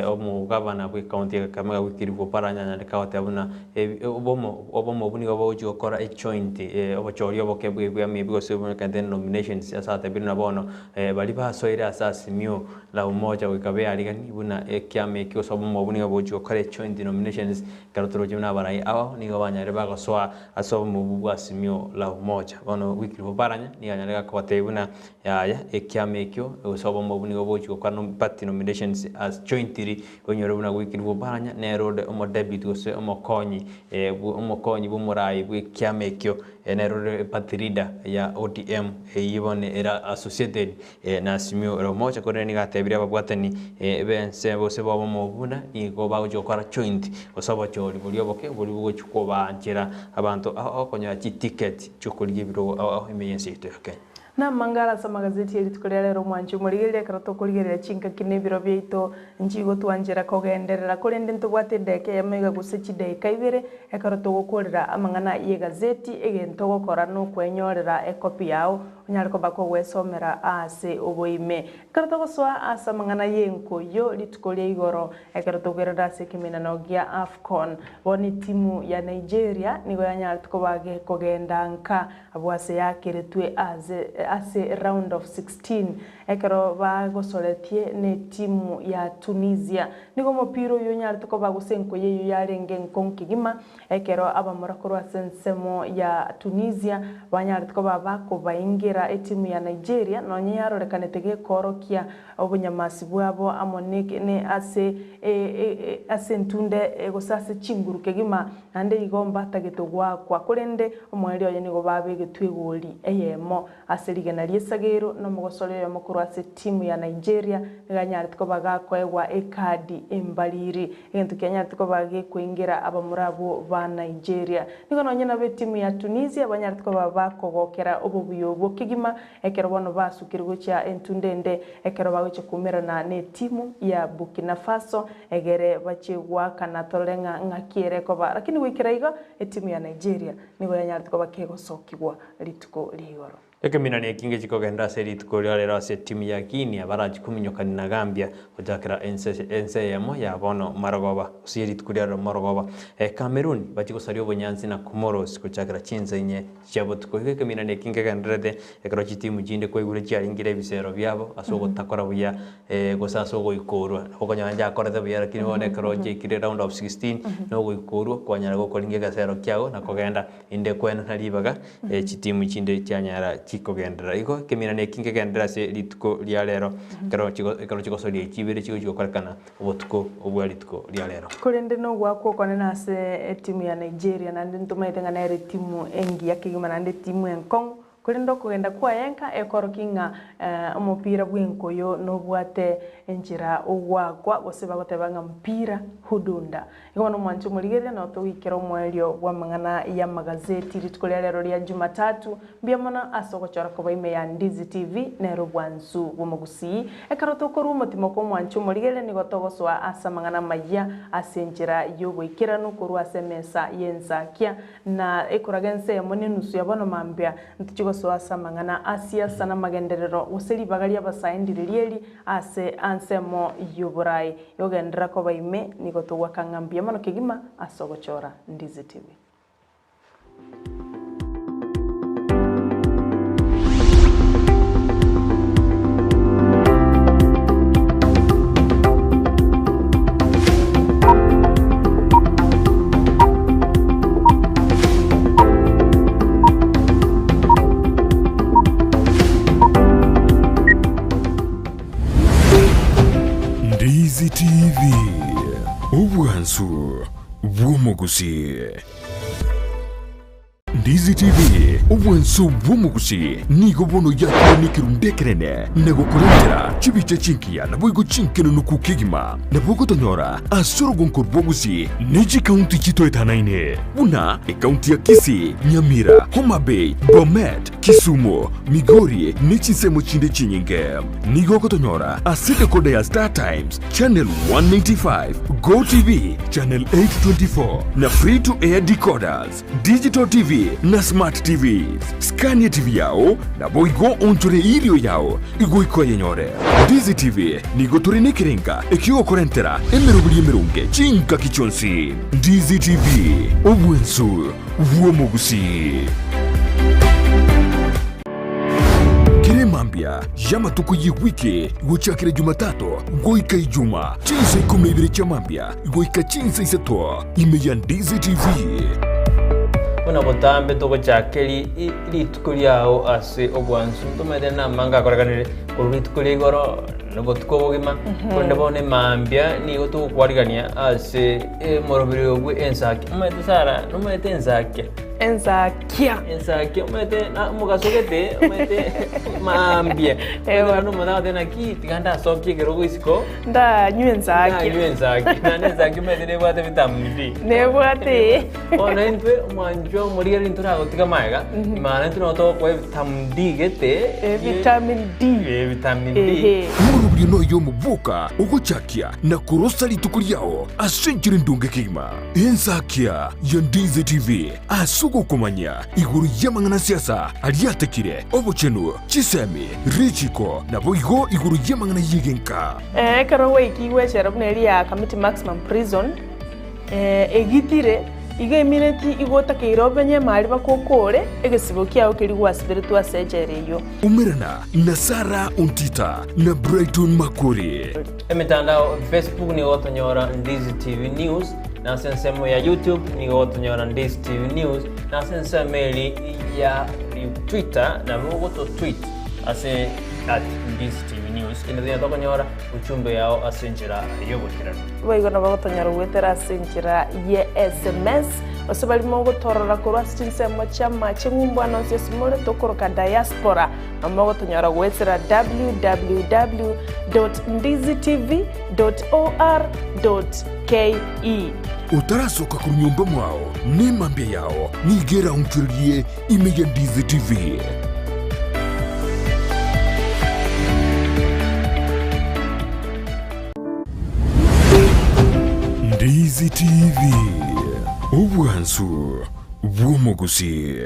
omogabana bw'ecounty ya Kakamega Wycliffe Oparanya anyarete goteba buna obomo obomo obwo nigo bogochia gokora ejoint obochori oboke bwe ebiama ebi gose obonyekanete nominations ase atebire buna bono baria basoire ase Azimio la Umoja goika beariganie buna ekiama eki gose obomo obwo nigo bogochia gokora ejoint nominations ekero toroche buna abarai aba nigo banyarire bagosoa ase obomo obwo bwa Azimio la Umoja. Bono Wycliffe Oparanya nigo anyarete kobatebia buna Yaya, ekiama ekio, gose obomo obwo nigo bogochia gokora nom party nominations as jointly, onyore buna goikirwe Oparanya nere ore omodebute gose omokonyi bwo omokonyi bw'omorai bw'ekiama ekio, nere ore party leader ya ODM eyio bono ere associated na Azimio la Umoja korende nigo atebirie ababwatani b'ense gose b'obomo obwo buna nigo bagochia gokora joint gose obochori boria oboke boria bogochia kobaanchera abanto okonyora chiticket chiokorigia ebirogo ao ao ime y'ense yaito ya Kenya. Namangare ase amagazeti e rituko ria rero omwanchi omorigereria ekero tokorigereria chingaki na ebiro biaito nchigotwanchera kogenderera korende ntobwate edaika eyemo iga gose chidaika ibere ekero togokorera amang'ana y'egazeti egento ogokora nokwenyorera ekopi yao onyare koba kogwesomera ase oboime. Ekero togosoa ase amang'ana y'enkoyo rituko ria igoro ekero togerera ase ekemenano gia Afcon bono etimu ya Nigeria nigo yanyarete koba gekogenda nka Abwo ase yakeretwe aase ase round of 16 ekero bagosoretie netimu ya Tunisia. Nigo omopira oyio onyarete koba gose enkoyo eyio yarenge enkong'u kegima ekero abamura korwa ase ensemo ya Tunisia banyarete koba bakobaingera etimu ya Nigeria nonye yarorekanete gekoorokia obonyamasi bwabo amo ne ase ase entunde gose ase chinguru kegima Naende igo mbatagete goakwa, korende omoerio oye nigo babegetwe egoli eyemo ase rigena ri'esagero, na omogosori oyomo korwa ase etimu ya Nigeria nigo anyarete koba gakoegwa ekadi embariri, egento kianyarete koba gekoingera abamura abwo ba Nigeria. Nigo nonye nabo etimu ya Tunisia banyarete koba bakogokera obobuya obwo kegima ekero bono basukire gochia entunda ende ekero bagochia koumerana netimu ya Burkina Faso Egere bachie goakana torore ng'a ng'aki ere ekoba. Lakini goikera iga, etimu ya Nigeria nigo yanyarete koba kegosokigwa rituko ria igoro. Ekeminani ekinge chikogenda ase rituko ria rero ase etimu ya Guinea barachi kominyokania na Gambia gochakera ense ense eyemo ya bono marogoba gose ye rituko ria rero morogoba. Cameroon bachi gosaria obonyansi na Comoros gochakera chinsa inye chia botuko. Igo ekeminani eki nkegendererete ekero chitimu chinde kwaigure chiaringire ebisero biabo ase ogotakora buya gose ase ogoikorwa. Nabo okonyora nchiakorete buya lakini bono ekero chiaikire round of 16 na ogoikorwa kwanyara gokoringa egesero kiago na kogenda inde kwenena ribaga chitimu chinde chianyara chikogenderera. Igo ekeminani eki nkegenderere ase rituko ria rero ekero chigo ekero chigosoria chibere chigochi gokorekana obotuko obwa rituko ria rero. Korende nogoakwa okonene ase etimu ya Nigeria, naende ntomaete ng'a nere etimu engiya kegima naende etimu enkong'u, korende okogenda kwaye nka ekorokia ng'a omopira bw'enkoyo nobwate enchera ogoakwa gose bagoteba ng'a mpira hudunda. Igo bono omwanche omorigereria nao togoikera omoerio bw'amang'ana y'amagazeti rituko ria rero ria Jumatatu. Mbuya mono ase ogochora koba ime ya Ndizi TV nere obwansu bw'omogusii. Ekero tokorua omotimo kwa omwanche omorigereria nigo togosoa ase amang'ana amayia ase enchera y'oboikeranu korwa ase emesa y'ensakia na ekoraga ense eyemo nenusu ya bono mambia ntochie gosoa ase amang'ana a siasa namagenderero gose ribaga ri'abasae ndire rieri ase ansemo y'oborai. Yogenderera koba ime nigo togoaka ng'a mbuya mono kegima ase ogochora Ndizi TV. Ndizi TV, obwansu bw'omogusii. Ndizi TV, obwansu bw'omogusii nigo bono yakire nekerundu ekenene na gokorentera chibicha chingiya naboigo chinkenenuku kegima. Nabo ogotonyora ase orogonko rwa Gusii ne chikaunti chitoetanaine buna ekaunti ya Kisii, Nyamira, Homa Bay, Bomet, Kisumu, Migori ne chinsemo chinde chinyinge. Nigo ogotonyora ase decoder ya Star Times, Channel 195, Go TV, Channel 824 na Free to Air decoders, Digital TV na Smart TVs. Scan TV yao naboigo onchore erio yao igoika oyenyore. Ndizi TV nigo tore nekerenga ekiogokorentera emeroberi emeronge chingaki chionsi. Ndizi TV, obwensu bw'omogusii. Kera emambia y'amatuko y'ewiki gochakera Jumatatu goika Ijuma, chinsa ikomi na ibere chia mambia goika chinsa isato, ime ya Ndizi TV. Buna botambe togochaka rituko riao ase obwansu, ntomanyete namanga akorekanire korwa rituko ria igoro na obotuko obogima, korende bono emambia nigo togokwarigania ase omoroberi obwe ensaki. Omanyete Sarah, nomanyete ensakia? Ensakia. Ensakia omanyete na omogaso gete omanyete maambia. Ewa. Omanyete omonto agoteba naki tiga ndasokie ekerogo isiko. Ndanywe ensakia. Ndanywe ensakia. Naende ensakia omanyete nebwate vitamin D. Nebwate. Bono intwe omwanchwa omorigereria ntoragotiga magega, maana intwe nabo togokoa evitamin D gete. Vitamin D. Eh, vitamin D. Ehe. Omorobio noyo omoboka ogochakia na korosa rituko riao ase enchera endonge kegima. Ensakia ya Ndizi TV ase ogokomanya igoro y'amang'ana siasa aria atekire, obochenu, chisemi, richiko, naboigo igoro y'amang'ana y'egenka. Ekero gwaikigwe echela buna eria ya Kamiti Maximum Prison, egitire, igo emineti igo otakeire omenye emari bakokore egesibo kiao keria gwasiberetwe ase echela eyio. Umerana na Sarah Ontita na Brighton Makori. Emetandao Facebook nigo ogotonyora Ndizi TV News, na ase ensemo ya YouTube nigo ogotonyora Ndizi TV News, na ase ensemo eri ya Twitter nabo ogototweet ase at Ndizi TV News. Kende tonya tokonyora uchumbe yao ase enchera y'oboikeranu. Boigo nabo gotonyora goetera ase enchera ye sms, gose baria mogotorora korwa ase chinsemo chi'amache ng'umbu ande onsi ase more tokoroka diaspora, nabo mogotonyora goetera www dot ndizitv dot or dot ke. Otarasoka korwa nyomba mwao, nemambia yao nigo eraonchorerie ime ya Ndizi TV. Ndizi TV, obwansu bw'omogusii.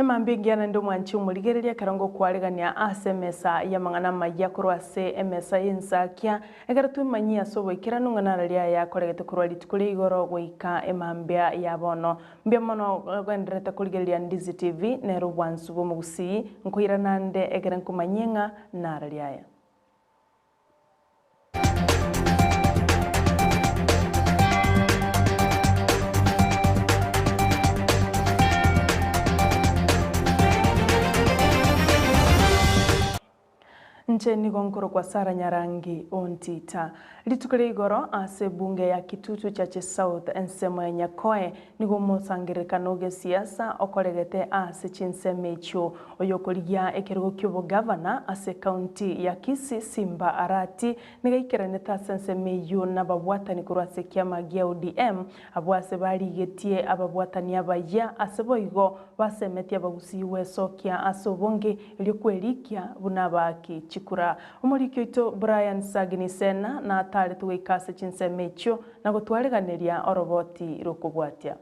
Emambia engiya naende omwanchi omorigereria ekero ngokwaregania ase emesa y'amang'ana amayia korwa ase emesa y'ensakia, ekero twemanyie ase oboikeranu ng'a nararia aya akoregete korwa rituko ria igoro goika emambia ya bono. Mbuya mono ogendererete korigereria Ndizi TV, nere obwansu bw'omogusii, nkoirana nde ekere nkomanyie ng'a nararia aya. Inche nigo nkorokwa Sarah Nyarangi Ontita. Rituko ria igoro ase ebunge ya Kitutu Chache South ensemo ya Nyakoe nigo omosangererekano ogesiasa okoregete ase chinsemo echio. Oyokorigia ekerogo ki'obogavana ase ekaunti ya Kisii Simba Arati nigo aikeranete ase ensemo eyio nababwatani korwa ase ekiama gia ODM abwo ase barigetie ababwatani abayia ase boigo basemetie abagusii gwesokia ase obonge erio kwerikia buna abaaki chikura. Omoriki oito Brian Sagini Sena nataretwe goika ase chinsemo echio na gotwareganeria oroboti rw'okobwatia.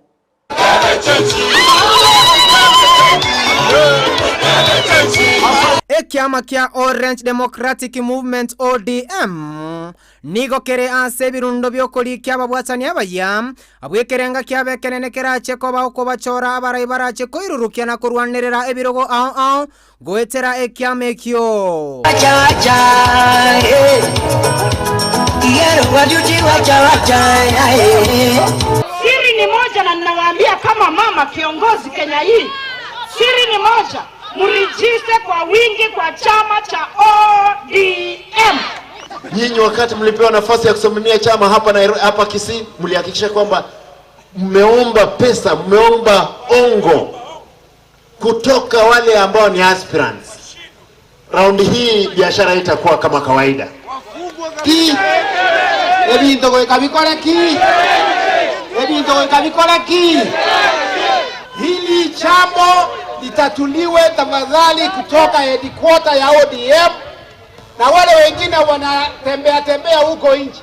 Ekiama kia Orange Democratic Movement, ODM, nigo kere ase ebirundo bi'okorikia ababwatani abayia, abwo ekerenga kiabo ekenene kerache koba okobachora abarai barache koirurukia na korwanerera ebirogo ao ao Goetera ekiama ekio. Siri ni moja na ninawaambia kama mama kiongozi Kenya hii, siri ni moja, mrijiste kwa wingi kwa chama cha ODM. Nyinyi wakati mlipewa nafasi ya kusimamia chama hapa Nairobi, hapa Kisii, mlihakikisha kwamba mmeomba pesa, mmeomba ongo kutoka wale ambao ni aspirants. Raundi hii biashara itakuwa kama kawaida. Ki? Ebinto goika bikore ki? Ebinto goika bikore ki? Hili jambo litatuliwe tafadhali kutoka headquarter ya ODM na wale wengine wanatembea tembea huko nje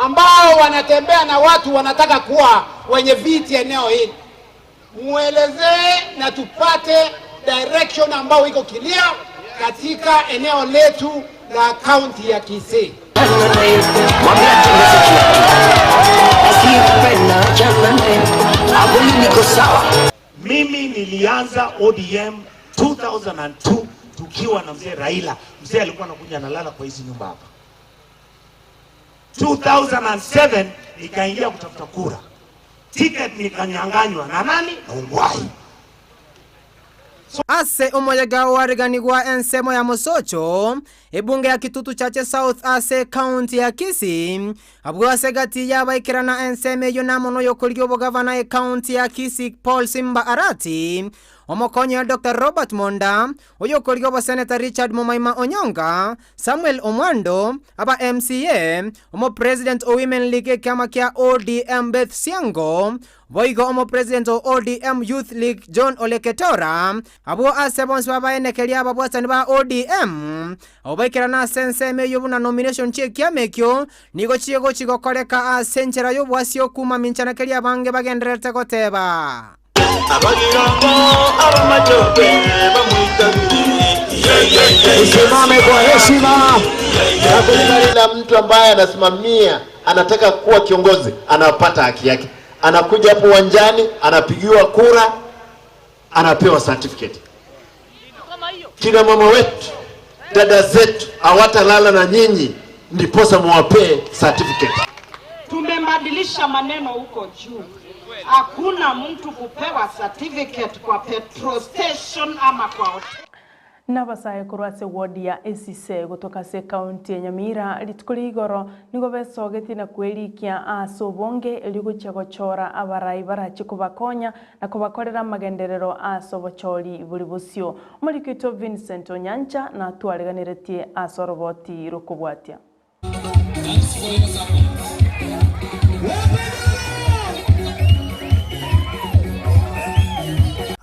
ambao wanatembea na watu wanataka kuwa wenye viti eneo hili muelezee na tupate direction ambayo iko clear katika eneo letu la kaunti ya Kisii. Mimi nilianza ODM 2002 tukiwa na mzee Raila. Mzee alikuwa anakuja analala kwa hizi nyumba hapa. 2007 nikaingia kutafuta kura, ticket nikanyang'anywa na nani? Na Ongwae. Ase omoyega oareganigwa ensemo ya Mosocho, ebunge ya Kitutu Chache South ase ekaunti ya Kisii, abwo ase egati y'abaikerana ensemo eyio namono oyokorigia obogavana ekaunti ya Kisii Paul Simba Arati, omokonyi oye Doctor Robert Monda, oyokorigia oboseneta Richard Momaima Onyonga, Samuel Omwando, aba MCA, omopresident o Women League ekiama kia ODM Beth Siango, boigo omopresident o ODM Youth League John Ole Ketora, abwo ase bonsi babaenekeria ababwatani ba ODM, abwo baikerana ase ensemo eyio buna nomination chi'ekiama ekio nigo chigochi gokoreka ase enchera y'obwasio mamincha keria abange bagendererete goteba. Tusimame kwa heshima na kila mtu ambaye anasimamia anataka kuwa kiongozi anapata haki yake, anakuja hapo uwanjani, anapigiwa kura, anapewa certificate. Kina mama wetu, dada zetu hawatalala na nyinyi, ndiposa muwapee certificate. Tumebadilisha maneno huko juu, hakuna mtu kupewa certificate kwa petrol station ama kwa hotel. Nabasae korwa ase ward ya Esise gotoka ase ekaunti ya Nyamira rituko ria igoro nigo besogetie na kwerikia ase obonge erio gochia gochora abarai barache kobakonya na kobakorera amagenderero ase obochori bori bosio. Omoriki oito Vincent Onyancha natwareganeretie ase oroboti rokobwatia.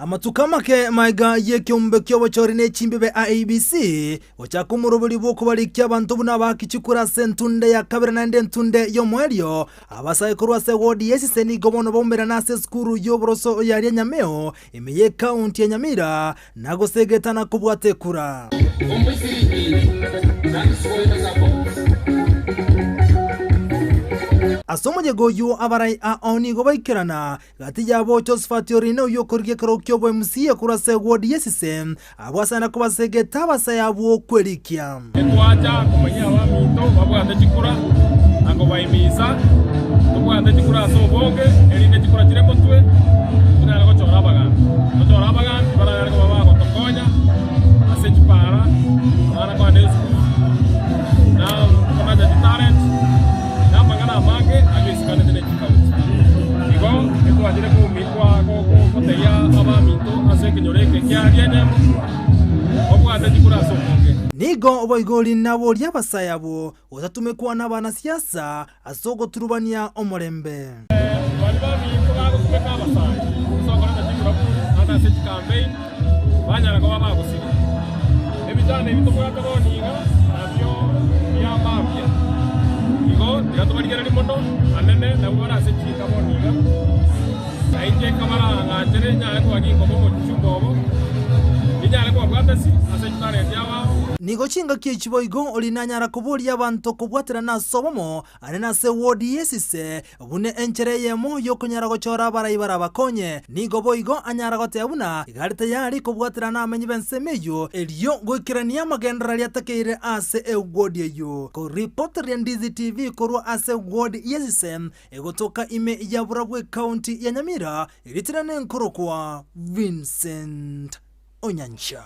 Amatuko amake magega y'ekeombe ki'obochori ne chimbibe IEBC gochaka omoroberi bw'okobarikia abanto buna abaaki chikura ase entunde ya kabere naende entunde y'omoerio, abasae korwa ase ewodi y'esise nigo bono baumerana ase esukuru y'oboroso ya Rianyameo ime y'ekaunti ya Nyamira na gosegeta na kobwata ekura. Ase omoyega oyio abarai ao nigo baikerana Gati yabo Josafati orine oyio okorigia ekerogo ki'oboMCA korwa ase ewodi y'esise, abwo asana kobasegeta abasae abwo kwerikia. Titwacha komanyia abaminto babwate chikura na kobaimisa, tobwate chikura ase obonge, erinde chikura chire motwe, tonyare gochora abagambi. Tochore abagambi baranyare koba bagotokonya ase chipara, abana kogenda esukuru, na konacha chitalent, na amang'ana amange ayio aisikanete ne chikaunti. Igo etwachire koumikwa gotebia abaminto ase ekenyoro eke kia Rianyemo, babwate chikura ase obonge. Nigo boigo rinabo ri'abasae abwo gotatumekwa nabanasiasa ase ogoturubania omorembe. Baria baminto bagotumeka abasae ase okoreta chikura buru naende ase chikampeini banyara koba bagosiria. Ebichando ebi tobwate bono iga nabio bia mambia. Igo tiga tobarigererie mono anene nabwo bare ase chinka bono iga, na inche nkabarang'achere nyare koba ginkoba omochumba obo, ninyare kobabwata si ase chitalenti abao. Nigo chingaki echi boigo oria nanyara koboria abanto kobwaterana ase obomo are nase ewodi y'esise, Buna enchera eyemo y'okonyara gochora abarai barabakonye. Nigo boigo anyara goteba buna iga are tayari kobwaterana nabamenyi b'ensemo eyio, erio goikerania amagenderero aria atakeire ase ewodi eyio. Koripoteria Ndizi TV korwa ase ewodi y'esise egotoka ime ya Burabwo ekaunti ya Nyamira, eritire nenkorokwa Vincent Onyancha.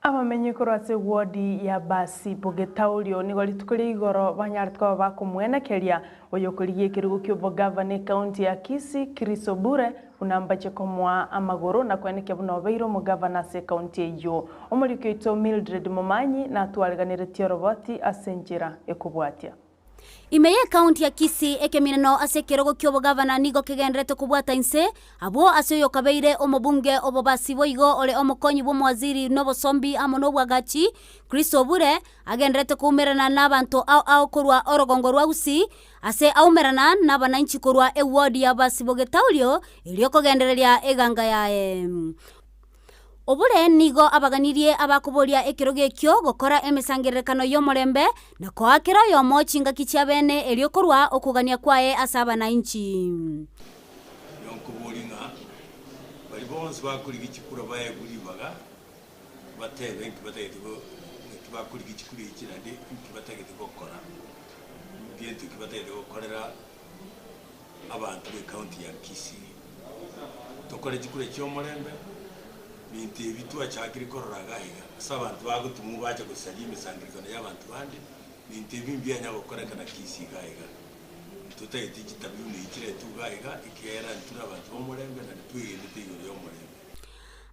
Abamenyi korwa ase ewodi ya Basi Bogetaurio nigo rituko ria igoro banyarete koba bakomwenekeria oyokorigia ekerogo ki'obogavana ekaunti ya Kisii Chris Obure buna mbache komoa amagoro na koenekia buna obeire omogavana ase ekaunti eyio. Omoriki oito Mildred Momanyi natwareganeretie oroboti ase enchera ekobwatia. Ime y'ekaunti ya Kisii, ekemineno ase ekerogo ki'obogavana nigo kegendererete kobwata inse, abwo ase oyokabeire omobunge obobasi boigo ore omokonyi bw'omowaziri n'obosombi amo n'obwagachi, Chris Obure, agendererete koumerana n'abanto ao ao korwa orogongo rwa Gusii, ase aumerana n'abanainchi korwa eward ya Basibo-Getaurio erio kogendereria eganga yaye. Obure nigo abaganirie abakoboria ekerogo ekio gokora emesangererekano y'omorembe, na koa kera oyomo chingaki chi'abeene erio korua okogania kwaye ase abanainchi. Nigo nkoboria ng'a baria bonsi bakorigia chikura baegwe ribaga, batebe inki batagete go naki bakorigia chikura echi naende inki batagete gokora, ngento ki batagete gokorera abanto b'ecounty ya Kisii. Tokore chikura chi'omorembe, binto ebi twachakire korora iga iga, ase abanto bagotumwa bacha gosaria emesangererekano y'abanto bande, binto ebi mbianya gokorekana Kisii iga iga. Ntotageti chitabi buna echi chiretwe iga iga, ekiagera nture abanto b'omorembe naende twegenete igoro y'omorembe.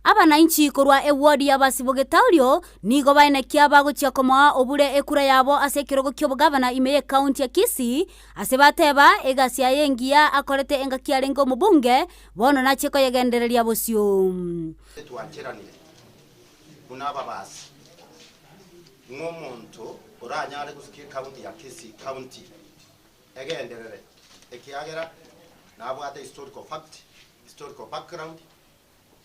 Abanainchi korwa ewodi y'Abasibogetaorio nigo baenekia bagochia komoa obure ekura yabo ase ekerogo ki'obogavana ime y'ekaunti ya Kisii, ase bateba egasi yaye engiya akorete engaki arenge omobunge, bono nachie koyegendereria bosio. Twancheranire buna ababasi, ng'a omonto oranyare gosukia ekaunti ya Kisii County egenderere, ekiagera nabwate historical fact, historical background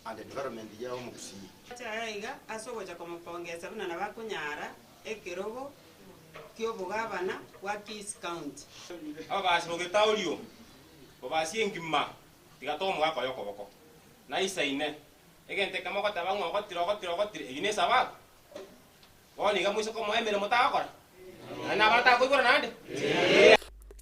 and development ya omogusii. Acha aiga ase ogocha komopongesa buna nabo akonyara ekerogo ki'obogabana bwa Kisii County. Ababasi b'Ogetaurio, bobasi engima, tiga tomoaka oyo okoboko. Naisaine, egento ekemo ogoteba ng'a ogotire, ogotire, ogotire, eyio nesabato. Bono iga moise komoa emeremo tagokora, naende nabare takoibora naende.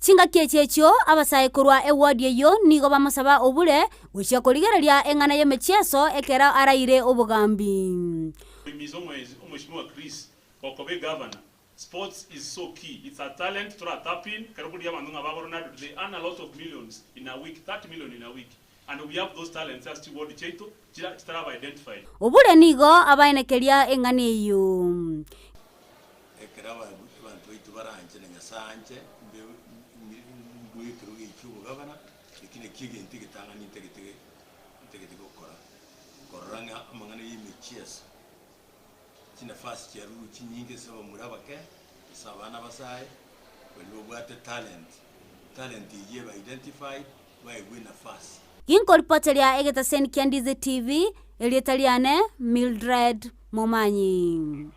Chingaki echi echio abasae korwa ewodi eyio nigo bamosaba obure gochia korigereria eng'ana y'emechieso ekero araire obogambi. Oimize omweshimiwa Chris okoba egavana, sports is so key, it's a talent tora tap in, ekero okorigia abanto ng'a ba Ronaldo they earn a lot of millions in a week, 30 million in a week and we have those talents ase chiward chiaito chira chitaraba identified. Obure nigo abaenekeria eng'ana eyio. Ekero abanto baito baranche na Nyasae anche, mbe mbue ekerogo eki ki'obogabana, eki nakio egento egetang'ani ntagete. totagete gokora, korora ng'a amang'ana ya emechieso, chinafasi chiarurwe chinyinge ase abamura abake, ase abana abasae, baria babwate talent, talent eyio ebe identified, baegwe enafasi. Ginkoripoteria egetaseni kia Ndizi TV, erieta riane Mildred Momanyi.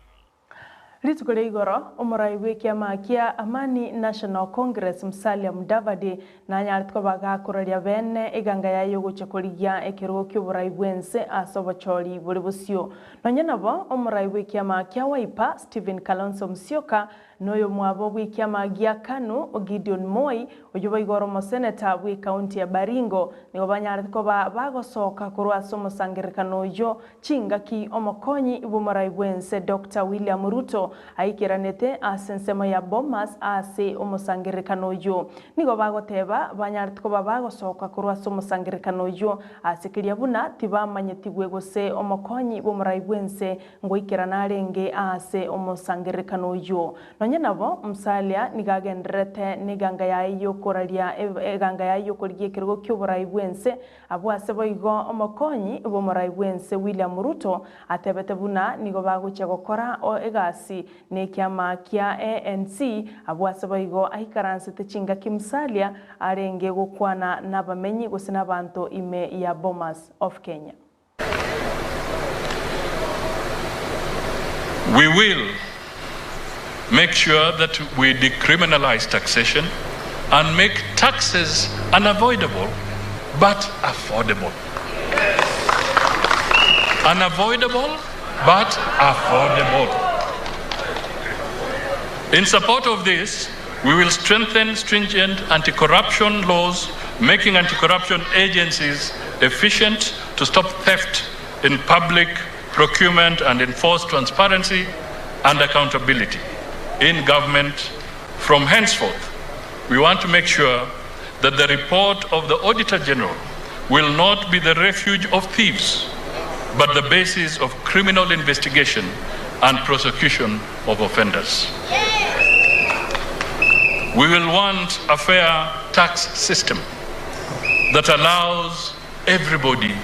Rituko ria igoro, omorai bw'ekiama kia Amani National Congress Musalia Mudavadi nanyarete koba gakoraria bene eganga yaye yogochia korigia ekerogo ki'oborai bw'ense ase obochori bore bosio. Nonya nabo, omorai bw'ekiama kia Wiper Stephen Kalonzo Musyoka na oyomwabo bw'ekiama gia Kanu Gideon Moi oyio boigo ore omoseneta bw'ekaunti ya Baringo nigo banyarete koba bagosoka korwa ase omosangererekano oyio Chingaki omokonyi bw'omorai bw'ense Doctor William Ruto aikeranete ase ensemo ya Bomas ase omosangererekano oyio. Nigo bagoteba banyarete koba bagosoka korwa ase omosangererekano oyio ase keria buna tibamanyetigwe gose omokonyi bw'omorai bw'ense ngoikerana arenge ase omosangererekano oyio. Nonye nabo, Musalia nigo agendererete neganga yaye y'okoraria eganga yaye y'okorigia ekerogo ki'oborai bw'ense Abwo ase boigo omokonyi bw'omorai bw'ense William Ruto atebete buna nigo bagochia gokora egasi nekiama kia ANC abwo ase boigo aikaransete chingaki Musalia arenge gokwana nabamenyi gose nabanto ime ya Bomas of Kenya. We will make sure that we decriminalize taxation and make taxes unavoidable but affordable. Unavoidable but affordable. In support of this, we will strengthen stringent anti corruption laws, making anti corruption agencies efficient to stop theft in public procurement and enforce transparency and accountability in government. From henceforth, we want to make sure that the report of the Auditor General will not be the refuge of thieves, but the basis of criminal investigation and prosecution of offenders. We will want a fair tax system that allows everybody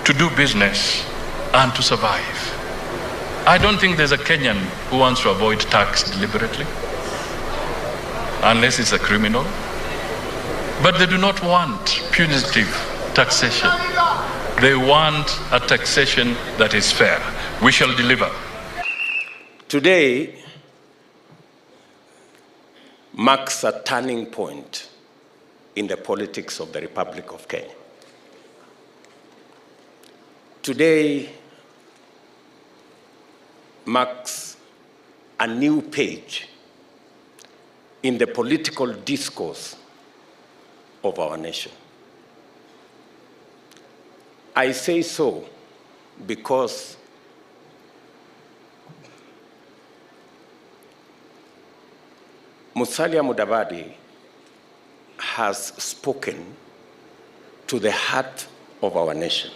to do business and to survive. I don't think there's a Kenyan who wants to avoid tax deliberately, unless it's a criminal. But they do not want punitive taxation. They want a taxation that is fair. We shall deliver. Today marks a turning point in the politics of the Republic of Kenya. Today marks a new page in the political discourse of our nation. I say so because Musalia Mudavadi has spoken to the heart of our nation,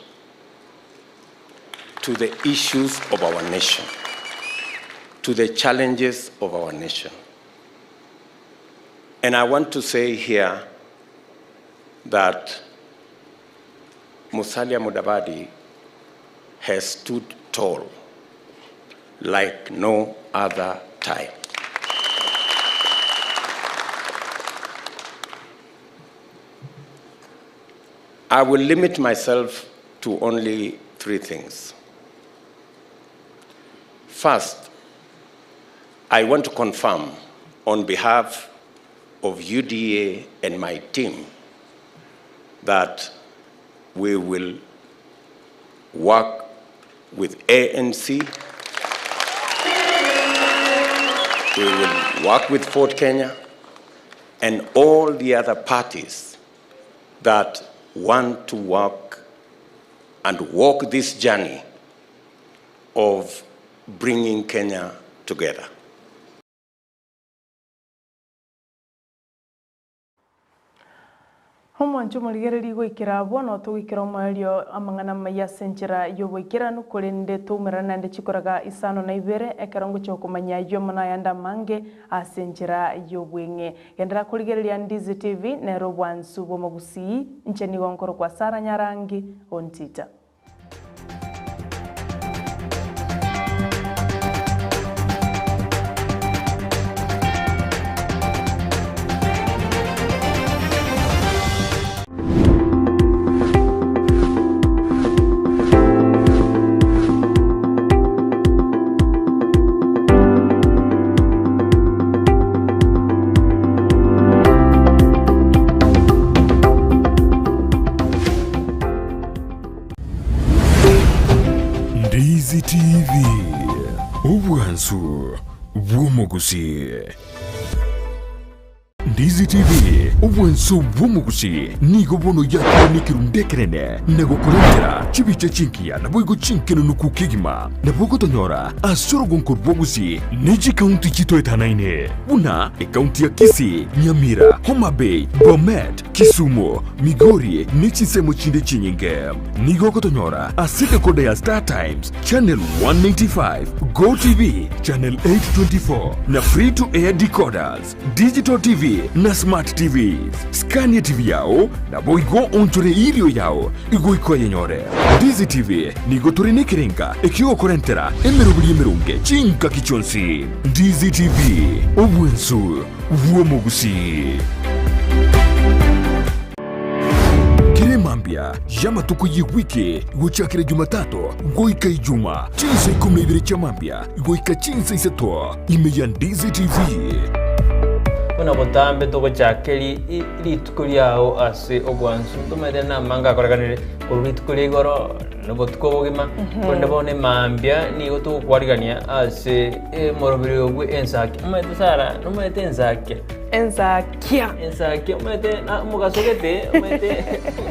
to the issues of our nation, to the challenges of our nation. And I want to say here that Musalia Mudavadi has stood tall like no other time. I will limit myself to only three things. First, I want to confirm on behalf of UDA and my team that we will work with ANC, we will work with Fort Kenya, and all the other parties that want to work and walk this journey of bringing Kenya together. Omwancho omorigereria goikera abwo, notogoikera omoerio amang'ana amaya ase enchera y'oboikeranu, korende toumerane naende chikoraga isano na ibere, ekero ngochia gokomanyia ayio amo nayande amange ase enchera y'obweng'e. Genderera korigereria Ndizi TV, nere obwansu bw'omogusii, inche nigo nkorokwa Sarah Nyarangi, Ontita. Ndizi TV, obwansu bw'omogusii. Ndizi TV, obwansu bw'omogusii nigo bono yakire nekerundu ekenene na gokorentera chibicha chingiya naboigo chinkenenuku kegima. Nabo ogotonyora ase orogonko rwa Gusii ne chikaunti chitoetanaine buna ekaunti ya Kisii, Nyamira, Homa Bay, Bomet, Kisumu, Migori ne chinsemo chinde chinyinge. Nigo ogotonyora ase decoder ya Star Times, Channel 195, Go TV, Channel 824 na Free to Air decoders, Digital TV na Smart TVs. Skania TV yao naboigo onchore erio yao igoika oyenyore. Ndizi TV nigo tore nekerenga ekiogokorentera emeroberi emeronge chingaki chionsi. Ndizi TV, obwensu bw'omogusii. Kera emambia y'amatuko y'ewiki gochakera Jumatatu goika Ijuma, chinsa ikomi na ibere chia mambia goika chinsa isato, ime ya Ndizi TV. Buna botambe togochaka rituko riao ase obwansu, tomaete namange akorekanire korwa rituko ria igoro na obotuko obogima, korende bono emambia nigo togokwarigania ase emoroberi obwe ensaki. Omanyete Sarah, nomanyete ensakia? Ensakia. Ensakia omanyete na omogaso gete, omanyete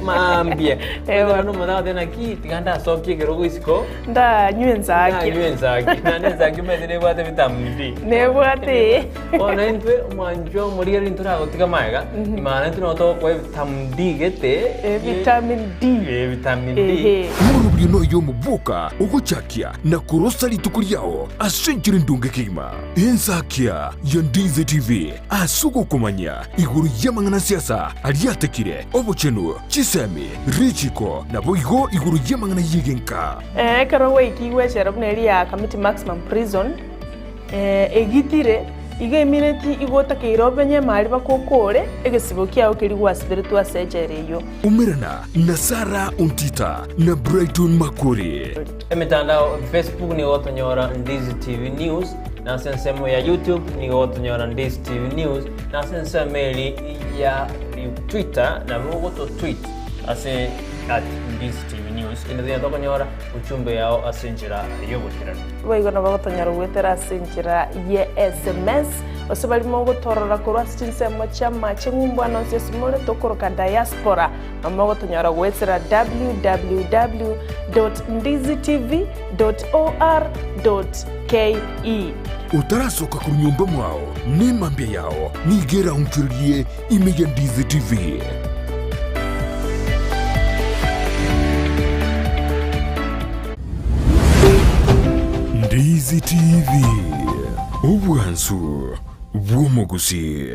mambia. Omanyete naende omonto agoteba naki tiga ndasokie ekerogo isiko, Ndanywe ensakia. ndanywe ensakia. Naende ensakia omanyete nebwate vitamin D. Nebwate. Bono intwe omwanchwa omorigereria ntoragotiga magega, maana intwe nabo togokoa evitamin D gete. Vitamin D. Vitamin D. Ehe. Omorobio noyo omoboka ogochakia na korosa rituko riao ase enchera endonge kegima. Ensakia ya Ndizi TV ase ogokomanya igoro y'amang'ana siasa aria atekire, obochenu, chisemi, richiko, naboigo igoro y'amang'ana y'egenka. Ekero gwaikigwe echela buna eria ya Kamiti Maximum Prison, egitire, igo emineti igo otakeire obenye emari bakokore egesibo kiao keria gwasiberetwe ase echela eyio. Umerana na Sarah Ontita na Brighton Makori. Emetandao Facebook nigo ogotonyora Ndizi TV News, na ase ensemo ya YouTube nigo ogotonyora Ndizi TV News, na ase ensemo eri ya Twitter nabo ogototweet ase at Ndizi TV News. Inde tonya tokonyora ujumbe yao ase enchera y'oboikeranu. Boigo nabo gotonyora goetera ase enchera ye sms, gose baria mogotorora korwa ase chinsemo chi'amache ng'umbu ande onsi ase more tokoroka diaspora, nabo mogotonyora goetera www dot ndizitv dot or dot ke. Otarasoka korwa nyomba mwao, nemambia yao nigo eraonchorerie ime ya Ndizi TV. Ndizi TV, obwansu bw'omogusii.